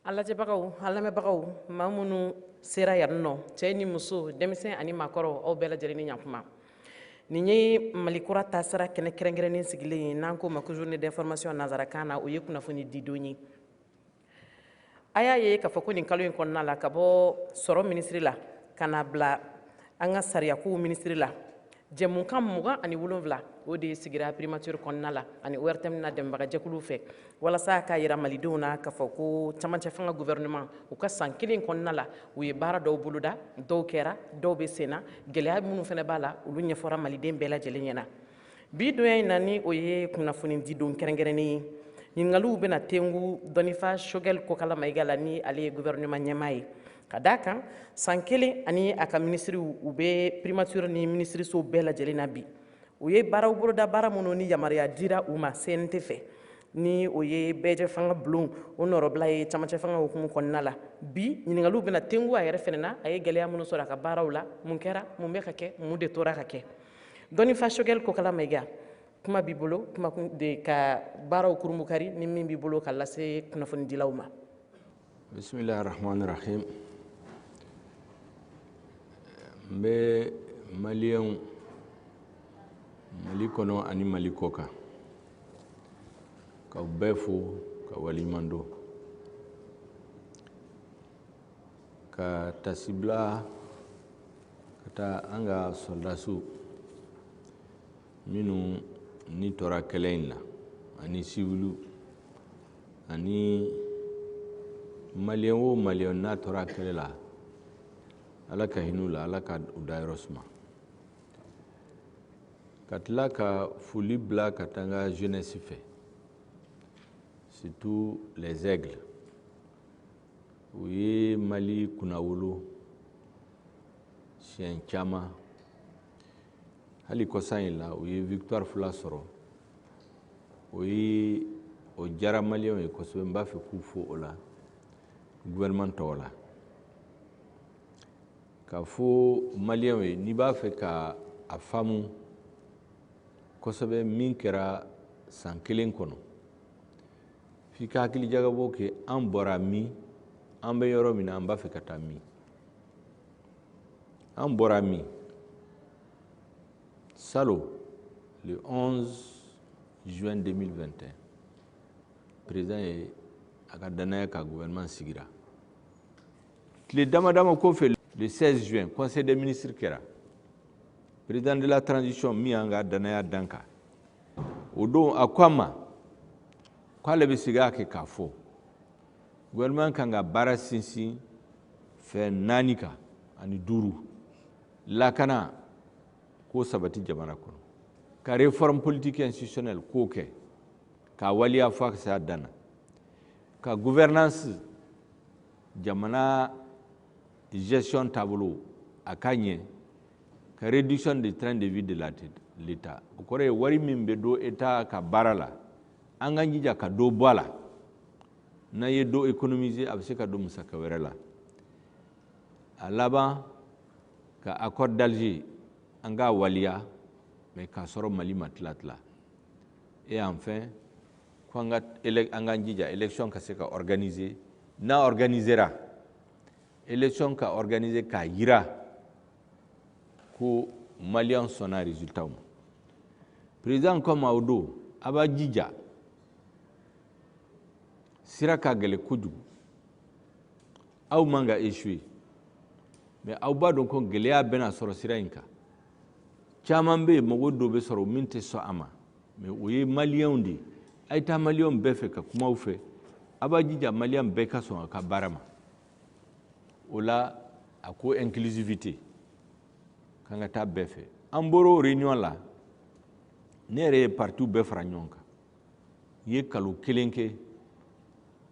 An lajɛbagaw, an lamɛnbagaw, maa minnu sera yan nɔ, cɛ ni muso, denmisɛn ani maakɔrɔ, aw bɛɛ lajɛlen ni ɲakuma. Nin ye Mali kura taasira kɛnɛ kɛrɛnkɛrɛnnen sigilen ye, n'an k'o ma ko journée d'information nanzarakan na, o ye kunnafoni didon ye. A y'a ye k'a fɔ ko nin kalo in kɔnɔna la, ka bɔ sɔrɔ minisiri la ka na bila an ka sariyakow minisiri la, jɛmukan 27, o de sigira primature kɔnɔna la ani ORTM na dɛmɛbagajɛkuluw fɛ, walasa k'a yira malidenw na k'a fɔ ko camancɛ fanga gouvernement, u ka san kelen kɔnɔna la, u ye baara dɔw boloda, dɔw kɛra, dɔw bɛ senna, gɛlɛya minnu fana b'a la, olu ɲɛfɔra maliden bɛɛ lajɛlen ɲɛna. Bi donya in na, ni o ye kunnafoni didon kɛrɛnkɛrɛnnen ye, ɲininkaliw bɛna tengu dɔnnifa Choguel Kokala Mayiga la, ni ale ye gouvernement ɲɛmaa ye, ka d'a kan san kelen ani a ka minisiriw, u bɛ primature ni minisirisow bɛɛ lajɛlen na bi. U ye baaraw boloda, baara minnu ni yamaruya dira u ma CNT fɛ, ni o ye bɛɛjɛ fanga bulon o nɔrɔbila ye camancɛ fanga hukumu kɔnɔna la. Bi ɲininkaliw bɛna tengu a yɛrɛ fɛnɛ na, a ye gɛlɛya minnu sɔrɔ a ka baaraw la, mun kɛra, mun bɛ ka kɛ, mun de tora ka kɛ. Dɔnnifa Choguel Kokala Mayiga, kuma b'i bolo, kuma de ka baaraw kurunbukari ni min b'i bolo ka lase kunnafonidilaw ma. Bisimilahi rahmani rahim. N bɛ maliyɛnw Mali kɔnɔ ani Mali kɔ kan k'aw bɛɛ fo ka waleɲuman dɔn, ka tasibila ka taa an ka sɔrɔdasiw minnu ni tora kɛlɛ in na, ani siviliw, ani maliyɛn o maliyɛn n'a tora kɛlɛ la, Ala ka hinɛ u la, Ala ka u dayɔrɔ suma. Ka tila ka foli bila ka taa n ka jeunesse fɛ, surtout les Aigles. U ye Mali kunnawolo siɲɛ caman. Hali kɔsa in la, u ye victoire 2 sɔrɔ, o ye o diyara maliyɛnw ye kosɛbɛ. N b'a fɛ k'u fo o la gouvernement tɔgɔ la, k'a fɔ maliyɛnw ye, n'i b'a fɛ ka a faamu kosɛbɛ min kɛra san kelen kɔnɔ, f'i ka hakili jagabɔ kɛ: an bɔra min, an bɛ yɔrɔ min na, an b'a fɛ ka taa min? An bɔra min? Salon, le 11 juin 2021, président ye a ka danaya ka gouvernement sigira. Tile dama dama kɔfɛ, le 16 juin, conseil des ministres kɛra. Président de la transition min y'an ka danaya dan kan o don, a ko a ma k'ale bɛ segin a kɛ k'a fɔ gouvernement kan ka baara sinsin fɛn naani kan ani duuru: lakana k'o sabati jamana kɔnɔ, ka réforme politique institutionnelle k'o kɛ k'a waleya fo a ka se a dan na, ka gouvernance, jamana gestion taabolo a ka ɲɛ, ka réduction du train de vie de l'État, o kɔrɔ ye wari min bɛ don État ka baara la, an k'an jija ka dɔ bɔ a la. N'an ye dɔ économiser, a bɛ se ka don musaka wɛrɛ la. A laban, ka accord d'Alger an k'a waliya, mais k'a sɔrɔ Mali ma tila tila. Et enfin, ko an ka an k'an jija élection ka se ka organiser. N'a organisera, élection ka organiser k'a yira ko maliyɛn sɔnna résultat ma. Président ko ma o don, a b'a jija, sira ka gɛlɛn kojugu, aw man ka échouer, mais aw b'a dɔn ko gɛlɛya bɛna sɔrɔ sira in kan. Caman bɛ yen, mɔgɔ dɔ bɛ sɔrɔ min tɛ sɔn a ma, mais o ye maliyɛnw de ye. A ye taa maliyɛnw bɛɛ fɛ ka kuma aw fɛ, a b'a jija maliyɛn bɛɛ ka sɔn a ka baara ma. O la, a ko inclusivité k'an ka taa bɛɛ fɛ. An bɔra o réunion la, ne yɛrɛ ye partiw bɛɛ fara ɲɔgɔn kan. N ye kalo kelen kɛ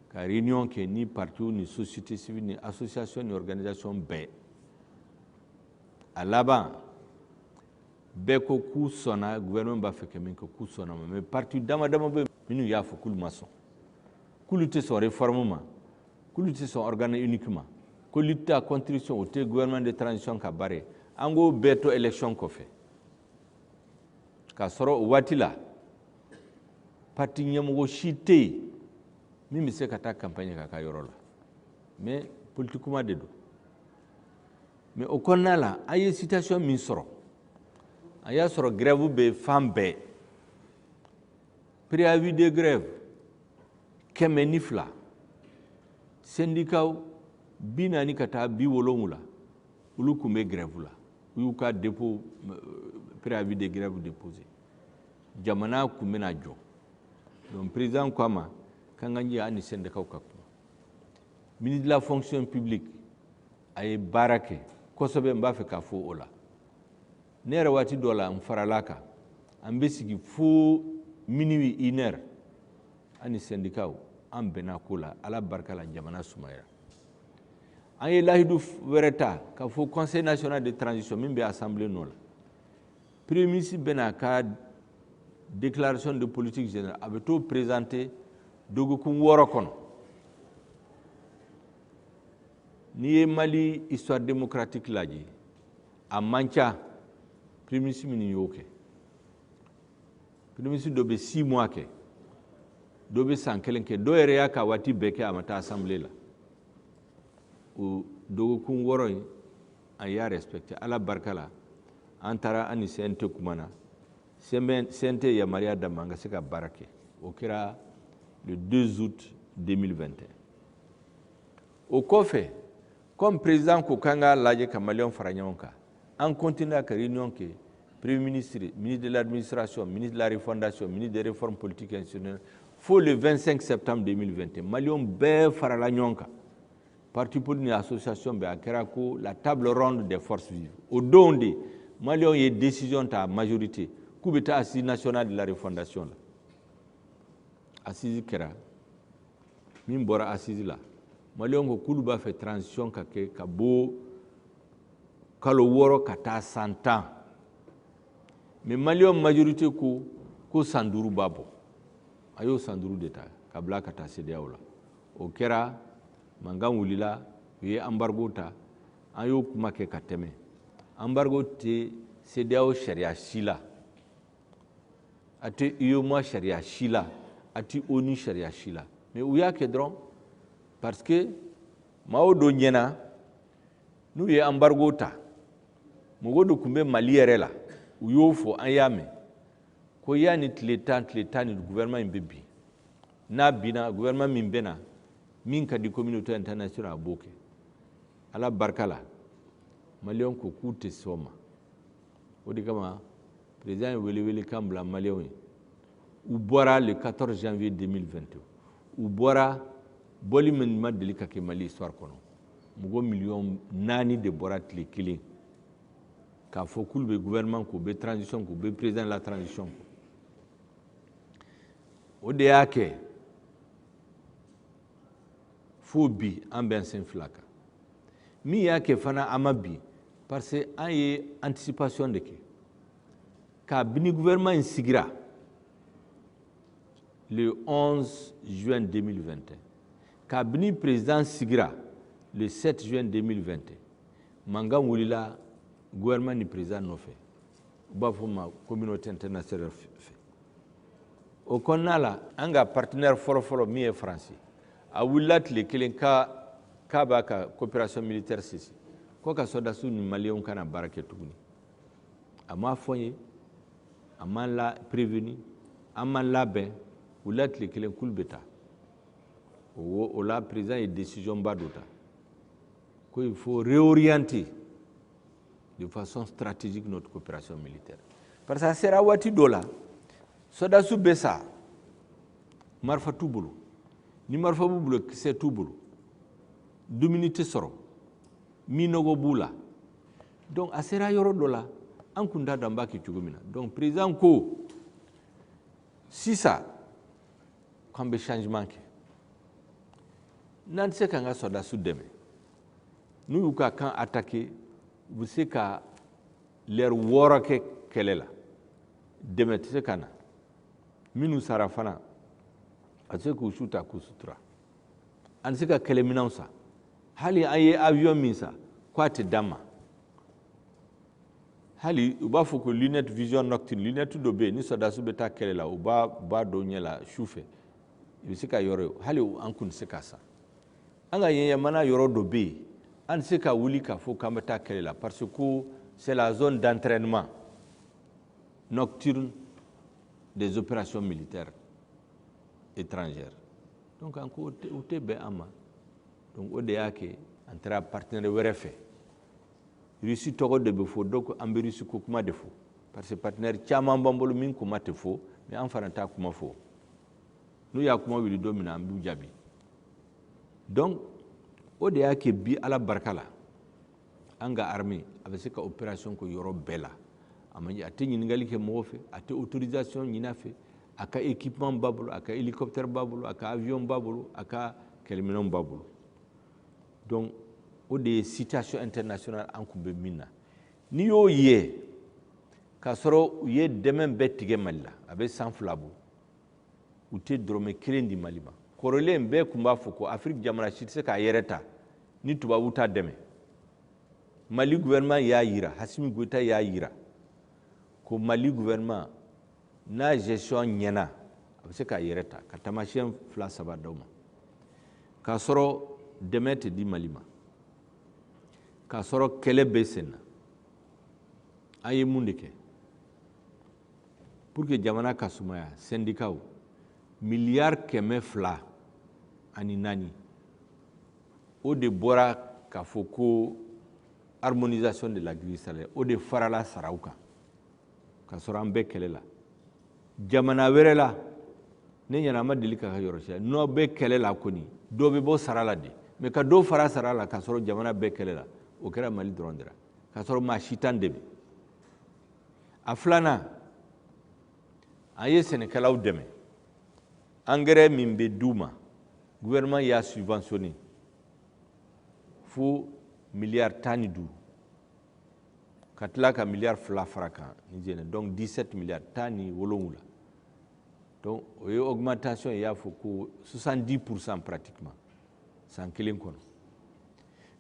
ka réunion kɛ ni partiw ni société civile ni association ni organisation bɛɛ. A laban, bɛɛ ko k'u sɔnna gouvernement b'a fɛ ka min kɛ, k'u sɔnna ma. Mais parti dama dama bɛ minnu y'a fɔ k'olu ma sɔn, k'olu tɛ sɔn réforme ma, k'olu tɛ sɔn organe unique ma, ko lutte à contribution o tɛ gouvernement de transition ka baara ye, an k'o bɛɛ to élection kɔfɛ. K'a sɔrɔ o waati la, parti ɲɛmɔgɔ si tɛ yen min bɛ se ka taa campagne k'a ka yɔrɔ la. Mais politique kuma de don. Mais o kɔnɔna la, an ye situation min sɔrɔ, an y'a sɔrɔ grève bɛ fan bɛɛ, préavis de grève 102, syndicat 40 ka taa 70, olu tun bɛ grève la, u y'u ka dépôt, préavis de grève déposé. Jamana tun bɛna jɔ. Donc président ko a ma k'an ka jɛ, an ni syndicat ka kuma. Ministre de la Fonction publique, a ye baara kɛ kosɛbɛ. N b'a fɛ k'a fɔ o la, ne yɛrɛ, waati dɔ la, n farala kan, an bɛ sigi fo minuit, 1 heure, an ni syndicat, an bɛnna ko la. Ala barika la, jamana sumayara. An ye lahidu wɛrɛ ta k'a fɔ Conseil national de transition min bɛ assemblée nɔ la, Premier ministre bɛna ka déclaration de politique générale, a bɛ t'o présenter dɔgɔkun 6 kɔnɔ. N'i ye Mali histoire démocratique lajɛ, a man ca Premier ministre minnu y'o kɛ. Premier ministre dɔ bɛ 6 mois kɛ, dɔ bɛ san kelen kɛ, dɔw yɛrɛ y'a ka waati bɛɛ kɛ, a ma taa assemblée la. O dɔgɔkun 6 in, an y'a respecté. Ala barika la, an taara, an ni CNT kumana, CNT yamaruya d'an ma an ka se ka baara kɛ. O kɛra le 2 août 2021. O kɔfɛ, comme président ko k'an k'a lajɛ ka Maliyɛnw fara ɲɔgɔn kan, an continue ka réunion kɛ, Premier ministre, ministre de l'Administration, ministre de la Refondation, ministre des Réformes politiques et institutionnelles, fo le 25 septembre 2021. Maliyɛnw bɛɛ farala ɲɔgɔn kan, parti politique ni association bɛɛ. A kɛra ko la table ronde des forces vives. O don de, Maliyɛnw ye décision ta, majorité k'u bɛ taa Assise nationale de la Refondation la. Assise kɛra min bɔra assise la, Maliyɛnw ko k'olu b'a fɛ transition ka kɛ ka bɔ kalo 6 ka taa san 10. Mais Maliyɛnw majorité ko ko san 5 b'a bɔ. A y'o san 5 de ta ka bila ka taa CEDEAO la. O kɛra, mankan wulila, u ye embargo ta. An y'o kuma kɛ ka tɛmɛ. Embargo tɛ CEDEAO sariya si la, a tɛ UEMOA sariya si la, a tɛ ONU sariya si la. Mais u y'a kɛ dɔrɔn parce que maaw dɔ ɲɛna, n'u ye embargo ta, mɔgɔ dɔ tun bɛ Mali yɛrɛ la, u y'o fɔ, an y'a mɛn ko yanni tile 10, tile 10 ni gouvernement in bɛ bin. N'a binna, gouvernement min bɛ na, min ka di communauté internationale, a b'o kɛ. Ala barika la, Maliyɛnw ko k'u tɛ sɔn o ma. O de kama, président ye welewelekan bila Maliyɛnw ye. U bɔra le 14 janvier 2021. U bɔra bɔli min ma deli ka kɛ Mali histoire kɔnɔ. Mɔgɔ miliyɔn 4 de bɔra tile kelen k'a fɔ k'olu bɛ gouvernement kɔ, u bɛ transition kɔ, u bɛ président de la transition kɔ. O de y'a kɛ fo bi, an bɛn sen fila kan. Min y'a kɛ fana, an ma bin, parce que an ye anticipation de kɛ. Kabini gouvernement in sigira le 11 juin 2021, kabini président sigira le 7 juin 2021, mankan wulila gouvernement ni président nɔfɛ, u b'a fɔ ma communauté internationale fɛ. O kɔnɔna la, an ka partenaire fɔlɔ-fɔlɔ min ye Faransi, a wulila tile kelen k'a b'a ka coopération militaire cesser, ko ka sɔrɔdasiw ni Maliyɛnw kana baara kɛ tuguni. A m'a fɔ n ye, a m'an la prévenu, an m'an labɛn. Wulila tile kelen k'olu bɛ taa. O la, président ye décision ba dɔ ta ko il faut réorienter de façon stratégique notre coopération militaire, parce que a sera waati dɔ la, sɔrɔdasiw bɛ sa, marifa t'u bolo. Ni marifa b'u bolo, kisɛ t'u bolo, dumuni tɛ sɔrɔ, minɔgɔ b'u la. Donc a sera yɔrɔ dɔ la, an kun t'a dɔn an b'a kɛ cogo min na. Donc président ko sisan k'an bɛ changement kɛ. N'an tɛ se k'an ka sɔrɔdasiw dɛmɛ, n'u y'u ka camp attaqué, u bɛ se ka lɛri 6 kɛ kɛlɛ la, dɛmɛ tɛ se ka na. Minnu sara fana, a tɛ se k'u su ta k'u sutura. An tɛ se ka kɛlɛminɛnw san. Hali an ye avion min san, k'a tɛ d'an ma. Hali u b'a fɔ ko lunette vision nocturne, lunette dɔ bɛ yen, ni sɔrɔdasiw bɛ taa kɛlɛ la, u b'a don ɲɛ la su fɛ, i bɛ se ka yɔrɔ ye. Hali an kun tɛ se k'a san. An ka yɛnyɛmana yɔrɔ dɔ bɛ yen, an tɛ se ka wuli k'a fɔ k'an bɛ taa kɛlɛ la, parce que c'est la zone d'entraînement nocturne des opérations militaires étrangères. Donc an ko o tɛ bɛn an ma. Donc o de y'a kɛ an taara partenaire wɛrɛ fɛ. Russie tɔgɔ de bɛ fɔ, donc an bɛ Russie ko kuma de fɔ, parce que partenaire caman b'an bolo min kuma tɛ fɔ, mais an fana t'a kuma fɔ. N'u y'a kuma wuli don min na, an b'u jaabi. Donc o de y'a kɛ bi, Ala barika la, an ka armée a bɛ se ka opération kɛ yɔrɔ bɛɛ la. A ma, a tɛ ɲininkali kɛ mɔgɔ fɛ, a tɛ autorisation ɲini a fɛ. A ka équipement b'a bolo, a ka hélicoptère b'a bolo, a ka avion b'a bolo, a ka kɛlɛminɛnw b'a bolo. Donc o de ye situation internationale an kun bɛ min na. N'i y'o ye k'a sɔrɔ u ye dɛmɛ bɛɛ tigɛ Mali la, a bɛ san 2 bɔ, u tɛ dɔrɔmɛ kelen di Mali ma. Kɔrɔlen bɛɛ tun b'a fɔ ko Afiriki jamana si tɛ se k'a yɛrɛ ta ni tubabu t'a dɛmɛ. Mali gouvernement y'a yira, Assimi Goïta y'a yira ko Mali gouvernement n'a gestion ɲɛna, a bɛ se k'a yɛrɛ ta. Ka taamasiyɛn fila saba d'aw ma, k'a sɔrɔ dɛmɛ tɛ di Mali ma, k'a sɔrɔ kɛlɛ bɛ sen na. An ye mun de kɛ pour que jamana ka sumaya? Syndicat, miliyari 204, o de bɔra k'a fɔ ko harmonisation de la grille salaire, o de farala saraw kan, k'a sɔrɔ an bɛɛ kɛlɛ la. Jamana wɛrɛ la, ne ɲɛna, ma deli ka yɔrɔ siya n'aw bɛ kɛlɛ la kɔni, dɔ bɛ bɔ sara la de. Mais ka dɔ fara sara la k'a sɔrɔ jamana bɛɛ kɛlɛ la, o kɛra Mali dɔrɔn de la, k'a sɔrɔ maa si t'an dɛmɛ. A filanan, an ye sɛnɛkɛlaw dɛmɛ. Engrais min bɛ d'u ma, gouvernement y'a subventionné fo miliyari 15, ka tila ka miliyari 2 fara kan ni jɛnɛ, donc 17 miliyari, 17. Donc o ye augmentation, i y'a fɔ ko 70 % pratiquement san kelen kɔnɔ.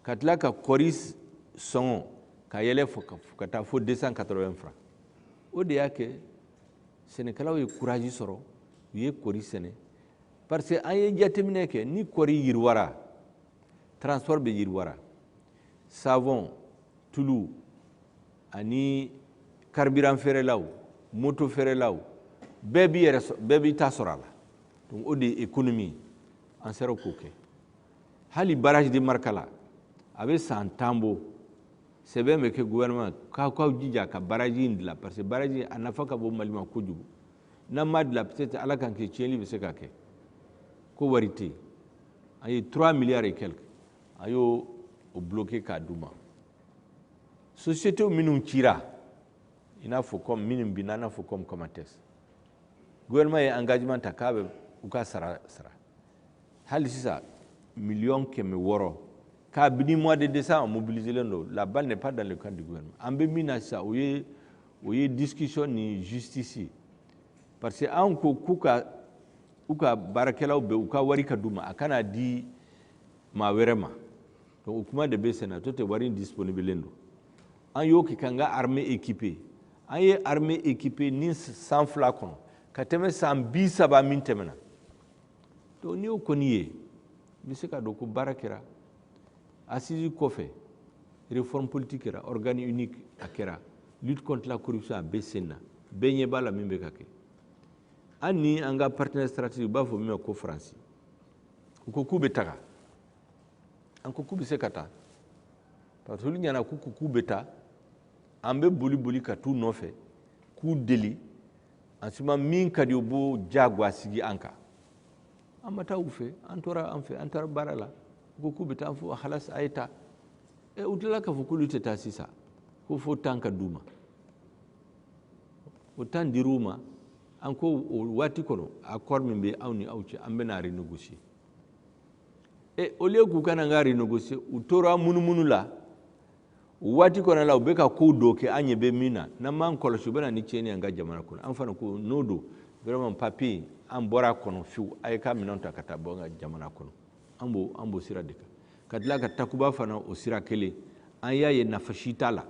Ka tila ka kɔri sɔngɔ ka yɛlɛ fo ka taa fo 280 francs. O de y'a kɛ sɛnɛkɛlaw ye courage sɔrɔ, u ye kɔri sɛnɛ, parce que an ye jateminɛ kɛ, ni kɔri yiriwara, transport bɛ yiriwara, savon, tulu ani carburant feerelaw, moto feerelaw, bɛɛ b'i yɛrɛ, bɛɛ b'i ta sɔrɔ a la. Donc o de ye économie. An sera k'o kɛ. Hali barrage de Markala, a bɛ san 10 bɔ, sɛbɛn bɛ kɛ gouvernement k'aw k'aw jija ka barrage in dilan, parce que barrage a nafa ka bon Mali ma kojugu. N'an m'a dilan, peut-être Ala k'an kɛ, tiɲɛni bɛ se ka kɛ. Ko wari tɛ yen. An ye 3 milliards et quelques, an y'o o bloqué k'a d'u ma. Société minnu cira, i n'a fɔ comme minnu binna, i n'a fɔ comme Comatex, gouvernement ye engagement ta k'a bɛ u ka sara sara. Hali sisan, miliyɔn 600, kabini mois de décembre mobilisé len don. La balle n'est pas dans le camp du gouvernement. An bɛ min na sisan, o ye discussion ni justice ye, parce que an ko k'u ka u ka baarakɛlaw bɛ u ka wari ka d'u ma, a kana di maa wɛrɛ ma. Donc o kuma de bɛ sen na. To tɛ, wari disponible don. An y'o kɛ k'an ka armée équipée. An ye armée équipée ni san 2 kɔnɔ ka tɛmɛ san 30 min tɛmɛna. Donc n'i y'o kɔni ye, i bɛ se ka dɔn ko baara kɛra. Assise kɔfɛ, réforme politique kɛra, organe unique a kɛra, lutte contre la corruption a bɛ sen na, bɛɛ ɲɛ b'a la min bɛ ka kɛ. An ni an ka partenaire stratégique, u b'a fɔ min ma ko Faransi, u ko k'u bɛ taga. An ko k'u bɛ se ka taa, parce que olu ɲɛna k'u ko k'u bɛ taa, an bɛ boli boli ka t'u nɔfɛ k'u deli. En ce moment, min ka di, u b'o diyagoya sigi an kan. An ma taa u fɛ, an tora an fɛ, an taara baara la. U ko k'u bɛ taa, fɔ halas, a ye taa. Ɛ, u tilala k'a fɔ k'olu tɛ taa sisan, ko fo temps ka d'u ma. O temps dir'u ma. An ko o waati kɔnɔ, accord min bɛ aw ni aw cɛ, an bɛna renégocier. E, au lieu k'u kana n ka renégocier, u tora munumunu la. O waati kɔnɔ la, u bɛ ka kow dɔw kɛ, an ɲɛ bɛ min na. N'an m'an kɔlɔsi, u bɛ na ni tiɲɛni ye an ka jamana kɔnɔ. An fana ko n'o don, vraiment, papier an bɔra a kɔnɔ fiyewu, a ye ka minɛnw ta ka taa bɔ an ka jamana kɔnɔ. An b'o sira de kan. Ka tila ka Takuba fana, o sira kelen, an y'a ye nafa si t'a la.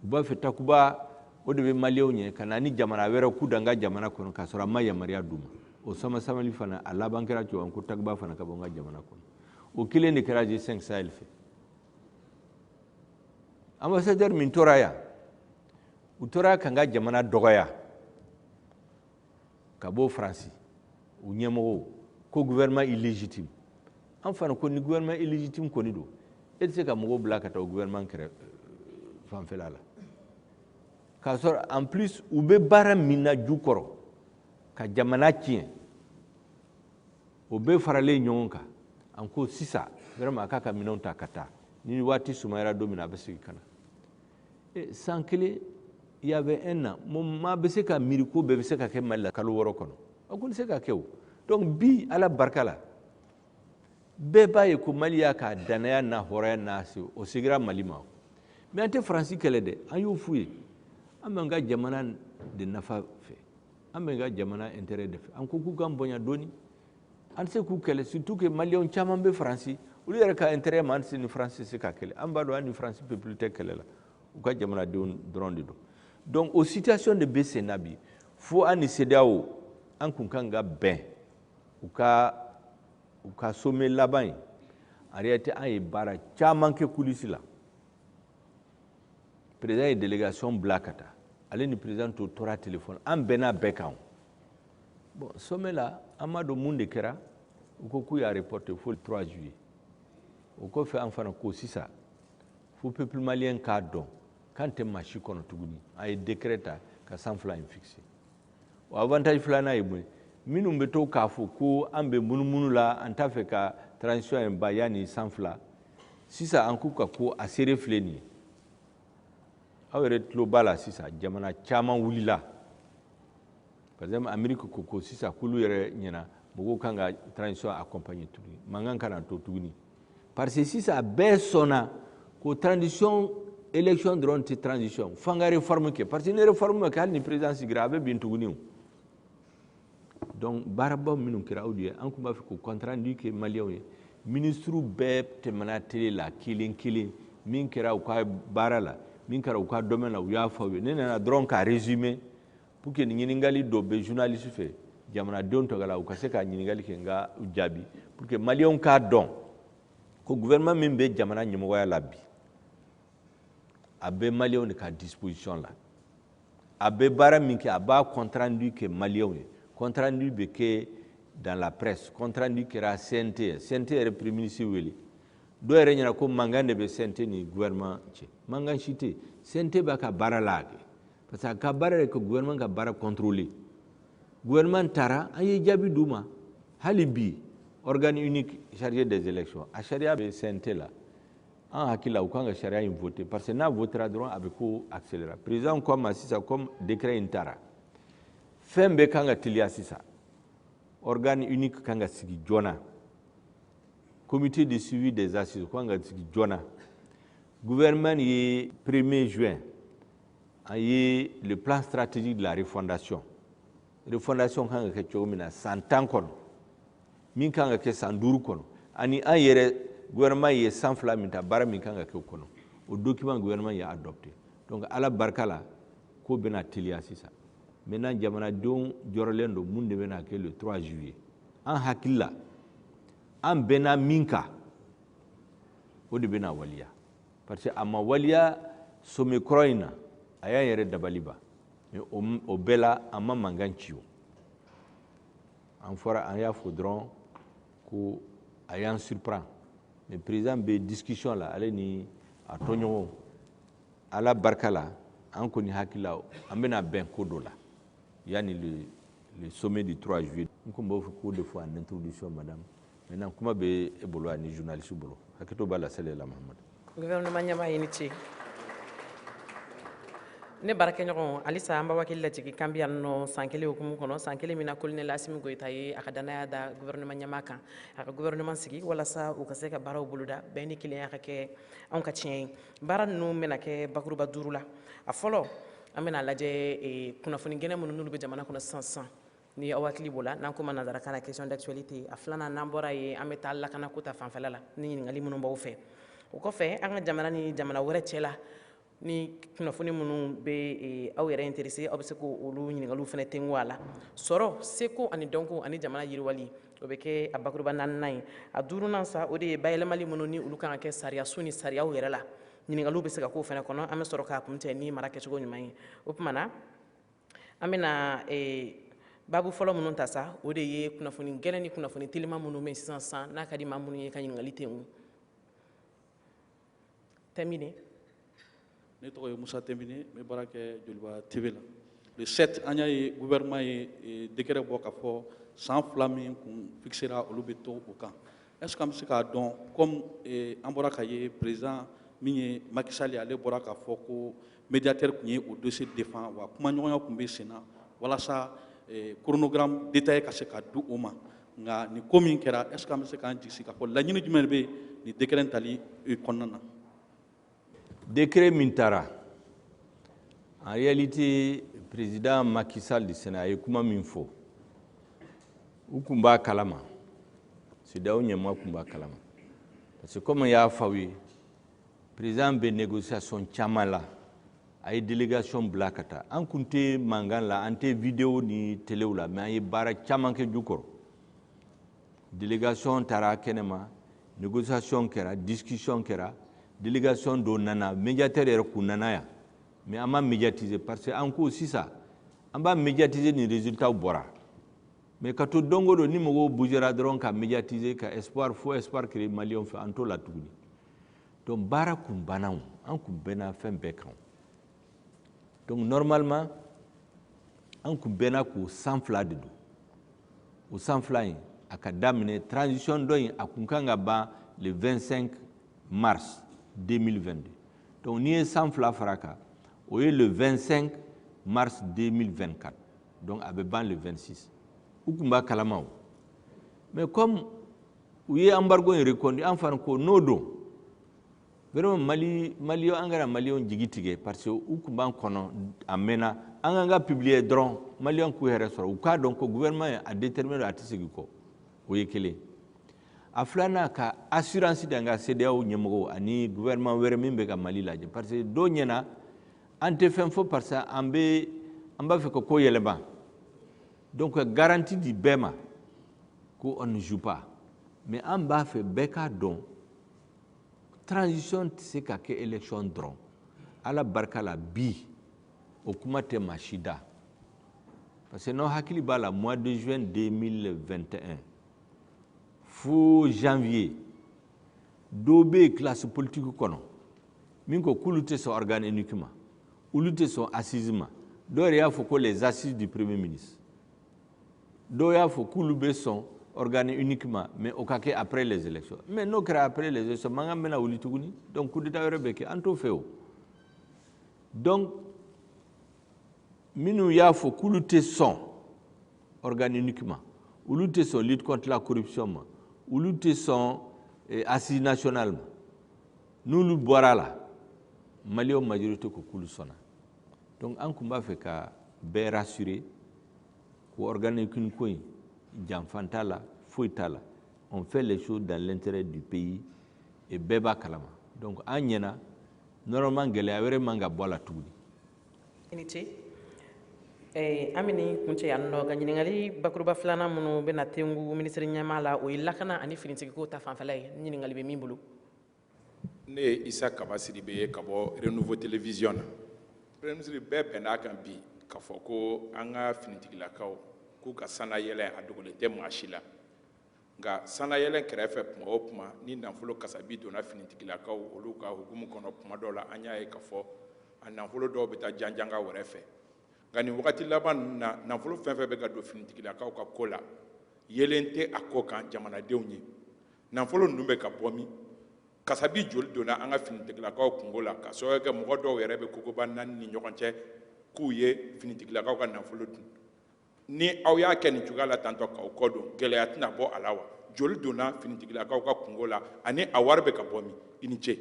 U b'a fɛ Takuba o de bɛ Maliyɛnw ɲɛ ka na ni jamana wɛrɛ k'u da an ka jamana kɔnɔ, k'a sɔrɔ an ma yamaruya d'u ma. O sama samali fana, a laban kɛra cogo ko Takuba fana ka bɔ an ka jamana kɔnɔ. O kelen de kɛra G5 Sahel fɛ. Ambassadeur min tora yan, u tora ka n ka jamana dɔgɔya ka bɔ Faransi, u ɲɛmɔgɔw ko gouvernement illégitime. An fana ko ni gouvernement illégitime kɔni don, e tɛ se ka mɔgɔw bila ka taa o gouvernement kɛrɛ fanfɛla la, k'a sɔrɔ en plus u bɛ baara min na ju kɔrɔ ka jamana tiɲɛ, o bɛɛ faralen ɲɔgɔn kan. An ko sisan vraiment a k'a ka minɛnw ta ka taa, ni waati sumayara don min na, a bɛ segin ka na. San kelen, il y avait un an, maa bɛ se ka miiri ko bɛɛ bɛ se ka kɛ Mali la kalo 6 kɔnɔ, a ko tɛ se ka kɛ o. Donc bi, Ala barika la, bɛɛ b'a ye ko Mali y'a ka danaya n'a hɔrɔnya n'a se, o segira Mali ma. Mais an tɛ Faransi kɛlɛ dɛ, an y'o f'u ye. An b'an ka jamana de nafa fɛ, an b'an ka jamana intérêt de fɛ. An ko k'u k'an bonya dɔɔni, an tɛ se k'u kɛlɛ, surtout que Maliyɛnw caman bɛ Faransi, olu yɛrɛ ka intérêt ma. An tɛ se ni Faransi se ka kɛlɛ. An b'a dɔn an ni Faransi peuple tɛ kɛlɛ la, u ka jamanadenw dɔrɔn de don. Donc o situation de bɛ sen na bi, fo an ni CEDEAO an kun kan ka bɛn u ka sommet laban ye. En réalité, an ye baara caman kɛ coulisse la. Président ye délégation bila ka taa, ale ni président to tora téléphone, an bɛnna bɛɛ kan. Bon, sommet la, an m'a dɔn mun de kɛra, u ko k'u y'a reporté fo le 3 juillet. O kɔfɛ, an fana ko sisan fo peuple malien k'a dɔn k'an tɛ maa si kɔnɔ tuguni. An ye décret ta ka san 2 in fixé. O avantage filanan ye mun ye? Minnu bɛ to k'a fɔ ko an bɛ munumunu la, an t'a fɛ ka transition in ban yanni san 2, sisan an k'u ka ko a seere filɛ nin ye. Aw yɛrɛ tulo b'a la, sisan jamana caman wulila. Par exemple, Amérique ko sisan k'olu yɛrɛ ɲɛna mɔgɔw kan ka transition accompagner tuguni, mankan kana to tuguni, parce que sisan bɛɛ sɔnna ko transition, élection dɔrɔn tɛ transition, f'an ka réforme kɛ, parce que ni réforme ma kɛ, hali ni président sigira, a bɛ bin tuguni. O donc baaraba minnu kɛra aw de ye, an tun b'a fɛ k'o compte rendu kɛ Maliyɛnw ye. Ministre bɛɛ tɛmɛna télé la kelen kelen, min kɛra u ka baara la, min kɛra u ka domaine la, u y'a fɔ aw ye. Ne nana dɔrɔn k'a résumer pour que ni ɲininkali dɔ bɛ journaliste fɛ jamanadenw tɔgɔ la, u ka se ka ɲininkali kɛ, n ka jaabi, pour que Maliyɛnw k'a dɔn ko gouvernement min bɛ jamana ɲɛmɔgɔya la bi, a bɛ Maliyɛnw de ka disposition la. A bɛ baara min kɛ, a b'a compte rendu kɛ Maliyɛnw ye. Compte rendu bɛ kɛ dans la presse, compte rendu kɛra CNT ye, CNT yɛrɛ premier ministre wele. Dɔw yɛrɛ ɲɛna ko mankan de bɛ CNT ni gouvernement cɛ. Mankan si tɛ. CNT b'a ka baara la kɛ, parce que a ka baara de ka gouvernement ka baara contrôler. Gouvernement taara, an ye jaabi d'u ma. Hali bi, organe unique chargé des élections, a sariya bɛ CNT la. An hakili la, u kan ka sariya in voter, parce que n'a votera dɔrɔn, a bɛ ko accélérer. Président ko a ma sisan, comme décret in taara, fɛn bɛɛ kan ka teliya sisan. Organe unique kan ka sigi joona, comité de suivi des assises kan ka sigi joona. Gouvernement ye 1er juin, an ye le plan stratégique de la refondation. Refondation kan ka kɛ cogo min na san 10 kɔnɔ, min kan ka kɛ san 5 kɔnɔ, ani an yɛrɛ gouvernement ye san 2 min ta, baara min kan ka kɛ o kɔnɔ, o document gouvernement y'a adopté. Donc Ala barika la, ko bɛna teliya sisan. Maintenant, jamanadenw jɔrɔlen don, mun de bɛna kɛ le 3 juillet? An hakili la, an bɛnna min kan, o de bɛna waliya, parce que a ma waliya sommet kɔrɔ in na, a y'an yɛrɛ dabali ban. Mais o bɛɛ la, an ma mankan ci. O an fɔra, an y'a fɔ dɔrɔn ko a y'an surprend. Mais président bɛ discussion la, ale ni a tɔɲɔgɔnw. Ala barika la, an kɔni hakili la, an bɛna bɛn ko dɔ la yanni le sommet du 3 juillet. N kun b'o fɛ k'o de fɔ en introduction, madame. Maintenant, kuma bɛ e bolo ani journaliste bolo. Hakɛto b'a la, sali la Mahamadu. Gouvernement ɲɛmaa ye, ni ce. Ne baarakɛɲɔgɔn, halisa an b'a hakili lajigin kan bi yan nɔ san kelen hukumu kɔnɔ, san kelen min na colonel Asimi Goyita ye a ka danaya da gouvernement ɲɛmaa kan, a ka gouvernement sigi walasa u ka se ka baaraw boloda, bɛn ni kelenya ka kɛ anw ka tiɲɛ ye. Baara ninnu bɛna kɛ bakuruba duuru la. A fɔlɔ, an bɛna lajɛ kunnafoni gɛnɛ minnu n'olu bɛ jamana kɔnɔ sisan sisan, ni aw hakili b'o la, n'an ko ma nanzarakan na question d'actualité. A filanan, n'an bɔra yen, an bɛ taa lakanako ta fanfɛla la ni ɲininkali minnu b'aw fɛ. O kɔfɛ, an ka jamana ni jamana wɛrɛ cɛ la. Ni kunnafoni minnu bɛ aw yɛrɛ intéressé, aw bɛ se k'olu ɲininkaliw fana tengu a la. Sɔrɔ, seko ani dɔnko ani jamana yiriwali, o bɛ kɛ a bakuruba naaninan ye. A duurunan sa, o de ye bayɛlɛmali minnu ni olu kan ka kɛ sariyasun ni sariyaw yɛrɛ la, ɲininkaliw bɛ se ka k'o fana kɔnɔ. An bɛ sɔrɔ k'a kuncɛ ni mara kɛcogo ɲuman ye. O tuma na, an bɛna baabu fɔlɔ minnu ta sa, o de ye kunnafoni gɛlɛn ni kunnafoni telima minnu bɛ sisan sisan, n'a ka di maa minnu ye ka ɲininkali tengu. Tɛmine. Ne tɔgɔ ye Musa Tɛmine, n bɛ baara kɛ Joliba TV la. Le 7, an y'a ye gouvernement ye décret bɔ k'a fɔ san 2 min kun fixera, olu bɛ to o kan. Est ce que an bɛ se k'a dɔn, comme an bɔra ka ye président min ye Macky Sall, ale bɔra k'a fɔ ko médiateur tun ye o dossier défend, wa kumaɲɔgɔnya tun bɛ sen na walasa chronogramme détaillé ka se ka di o ma? Nka nin ko min kɛra, est ce que an bɛ se k'an jigi sigi k'a fɔ laɲini jumɛn de bɛ nin décret in tali kɔnɔna na? Décret min taara, en réalité, président Macky Sall du Sénégal a ye kuma min fɔ, u kun b'a kalama, CEDEAO ɲɛmaa kun b'a kalama, parce que comme n y'a fɔ aw ye, président bɛ négociation caman la, a ye délégation bila ka taa. An kun tɛ mankan la, an tɛ vidéo ni téléw la, mais an ye baara caman kɛ ju kɔrɔ. Délégation taara kɛnɛma, négociation kɛra, discussion kɛra, délégation dɔw nana, médiateur yɛrɛ kun nana yan, mais an ma médiatiser parce que an ko sisan an b'a médiatiser ni résultat bɔra. Mais ka to don o don ni mɔgɔw bougera dɔrɔn ka médiatiser, ka espoir, faux espoir créer maliyɛnw fɛ, an t'o la tuguni. Donc baara kun banna o, an kun bɛnna fɛn bɛɛ kan. Donc normalement, an kun bɛnna k'o san 2 de don. O san 2 in, a ka daminɛ transition dɔ in, a kun kan ka ban le 25 mars 2022. Donc n'i ye san 2 fara kan, o ye le 25 mars 2024. Donc a bɛ ban le 26. U kun b'a kalama o. Mais comme u ye embargo in reconduit, an fana ko n'o don, vraiment Mali, Maliyɛn, an kana Maliyɛnw jigi tigɛ, parce que u kun b'an kɔnɔ a mɛnna. An k'an ka publier dɔrɔn, Maliyɛnw k'u yɛrɛ sɔrɔ, u k'a dɔn ko gouvernement ye a déterminé, a tɛ segin kɔ. O ye kelen. A filanan, ka assurance di an ka CEDEAO ɲɛmɔgɔw ani gouvernement wɛrɛ min bɛ ka Mali lajɛ, parce que dɔw ɲɛna an tɛ fɛn fɔ, parce que an bɛ, an b'a fɛ ka ko yɛlɛma. Donc ka garantie di bɛɛ ma ko on ne joue pas, mais an b'a fɛ bɛɛ k'a dɔn transition tɛ se ka kɛ élection dɔrɔn. Ala barika la, bi o kuma tɛ maa si da, parce que n'aw hakili b'a la, mois de juin 2021 fo janvier, dɔw bɛ yen classe politique kɔnɔ min ko k'olu tɛ sɔn organe unique ma, olu tɛ sɔn assise ma. Dɔw yɛrɛ y'a fɔ ko les assises du premier ministre. Dɔw y'a fɔ k'olu bɛ sɔn organe unique ma, mais o ka kɛ après les élections. Mais n'o kɛra après les élections, mankan bɛna wuli tuguni, donc coup d'état wɛrɛ bɛ kɛ, an t'o fɛ o. Donc minnu y'a fɔ k'olu tɛ sɔn organe unique ma, olu tɛ sɔn lutte contre la corruption ma, olu tɛ sɔn assise nationale ma, n'olu bɔra a la, Maliyɛnw majorité ko k'olu sɔnna. Donc an kun b'a fɛ ka bɛɛ rassurer ko organe unique ko in, janfan t'a la, foyi t'a la. On fait les choses dans l'intérêt du pays et bɛɛ b'a kalama. Donc an ɲɛna, normalement gɛlɛya wɛrɛ man ka bɔ a la tuguni. I ni ce. An bɛ nin kuncɛ yan nɔ ka ɲininkali bakuruba filanan minnu bɛna tengu minisiri ɲɛmaa la, o ye lakana ani finitigiko ta fanfɛla ye. Ɲininkali bɛ min bolo. Ne ye Isa Kaba Sidibe ye ka bɔ Renouveau Télévision na. Premier ministre, bɛɛ bɛnn'a kan bi k'a fɔ ko an ka finitigilakaw k'u ka sanayɛlɛn, a dogolen tɛ maa si la. Nka sanayɛlɛn kɛrɛfɛ, tuma o tuma ni nafolo kasabi donna finitigilakaw olu ka hukumu kɔnɔ, tuma dɔw la an y'a ye k'a fɔ a nafolo dɔw bɛ taa janjanga wɛrɛ fɛ. Nka nin wagati laban ninnu na, nafolo fɛn fɛn bɛ ka don finitigilakaw ka ko la, yelen tɛ a ko kan jamanadenw ye. Nafolo ninnu bɛ ka bɔ min? Kasabi joli donna an ka finitigilakaw kungo la, ka sababu kɛ mɔgɔ dɔw yɛrɛ bɛ kogoba naani ni ɲɔgɔn cɛ k'u ye finitigilakaw ka nafolo dun? Ni aw y'a kɛ nin cogoya la tantɔ k'aw kɔ don, gɛlɛya tɛna bɔ a la wa? Joli donna finitigilakaw ka kungo la ani a wari bɛ ka bɔ min? I ni ce.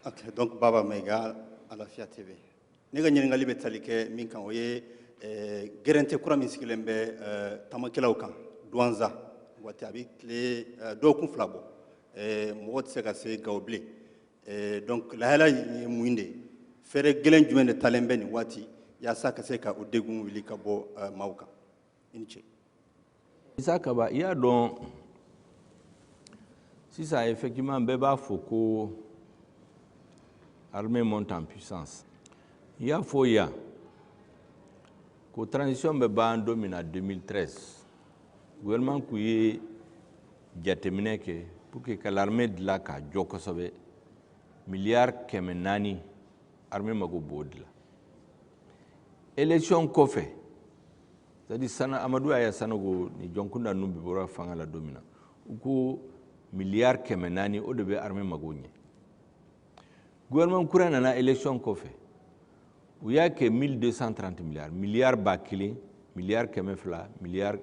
Ok, donc Baba Maïga, Alafia TV. Ne ka ɲininkali bɛ tali kɛ min kan, o ye gɛrɛntɛ kura min sigilen bɛ taamakɛlaw kan Douentza. Waati a bɛ tile dɔgɔkun 2 bɔ, mɔgɔ tɛ se ka se Gawo bilen. Donc lahala ye mun de ye? Fɛɛrɛ gɛlɛn jumɛn de talen bɛ nin waati yaasa ka se ka o degun wuli ka bɔ maaw kan? I ni ce. Isa Kaba, i y'a dɔn sisan, effectivement, bɛɛ b'a fɔ ko armée monte en puissance. I y'a fɔ yan ko transition bɛ ban don min na, 2013, gouvernement kun ye jateminɛ kɛ pour que ka l'armée dilan k'a jɔ kosɛbɛ. Miliyari 400, armée mago b'o de la. Élection kɔfɛ, c'est à dire sana Amadu Aya Sanogo ni Jɔnkunda ninnu bɛ bɔra fanga la don min na, u ko miliyari 400, o de bɛ armée mago ɲɛ. Gouvernement kura nana élection kɔfɛ, u y'a kɛ 1230 milliards, miliyari 1000, miliyari 200, miliyari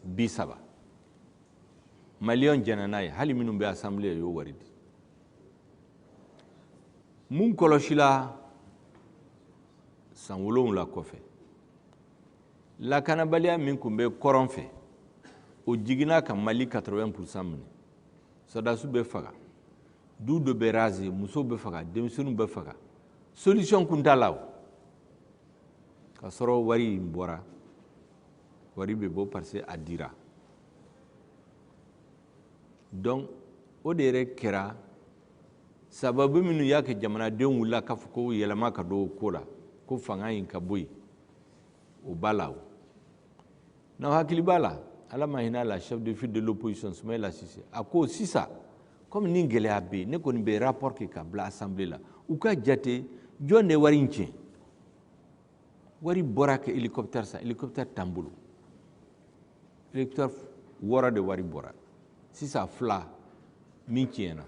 30. Maliyɛnw jɛnna n'a ye, hali minnu bɛ assemblée y'o wari di. Mun kɔlɔsila san 7 kɔfɛ? Lakanabaliya min tun bɛ kɔrɔn fɛ, o jiginna ka Mali 80% minɛ. Sɔrɔdasiw bɛ faga, du dɔ bɛ raser, musow bɛ faga, denmisɛnninw bɛ faga. Solution kun t'a la. O ka sɔrɔ wari in bɔra, wari bɛ bɔ parce que a dira. Donc o de yɛrɛ kɛra sababu minnu y'a kɛ jamanadenw wulila k'a fɔ ko yɛlɛma ka don o ko la, ko fanga in ka bɔ yen. O b'a la. O n'aw hakili b'a la, Ala ma hinɛ a la, chef de file de l'opposition Soumaïla Cissé, a ko sisan komi ni gɛlɛya bɛ yen, ne kɔni bɛ rapport kɛ ka bila assemblée la, u ka jate jɔn de wari in tiɲɛ. Wari bɔra ka hélicoptère san, hélicoptère t'an bolo. Hélicoptère 6 de wari bɔra, sisan fila min tiɲɛna,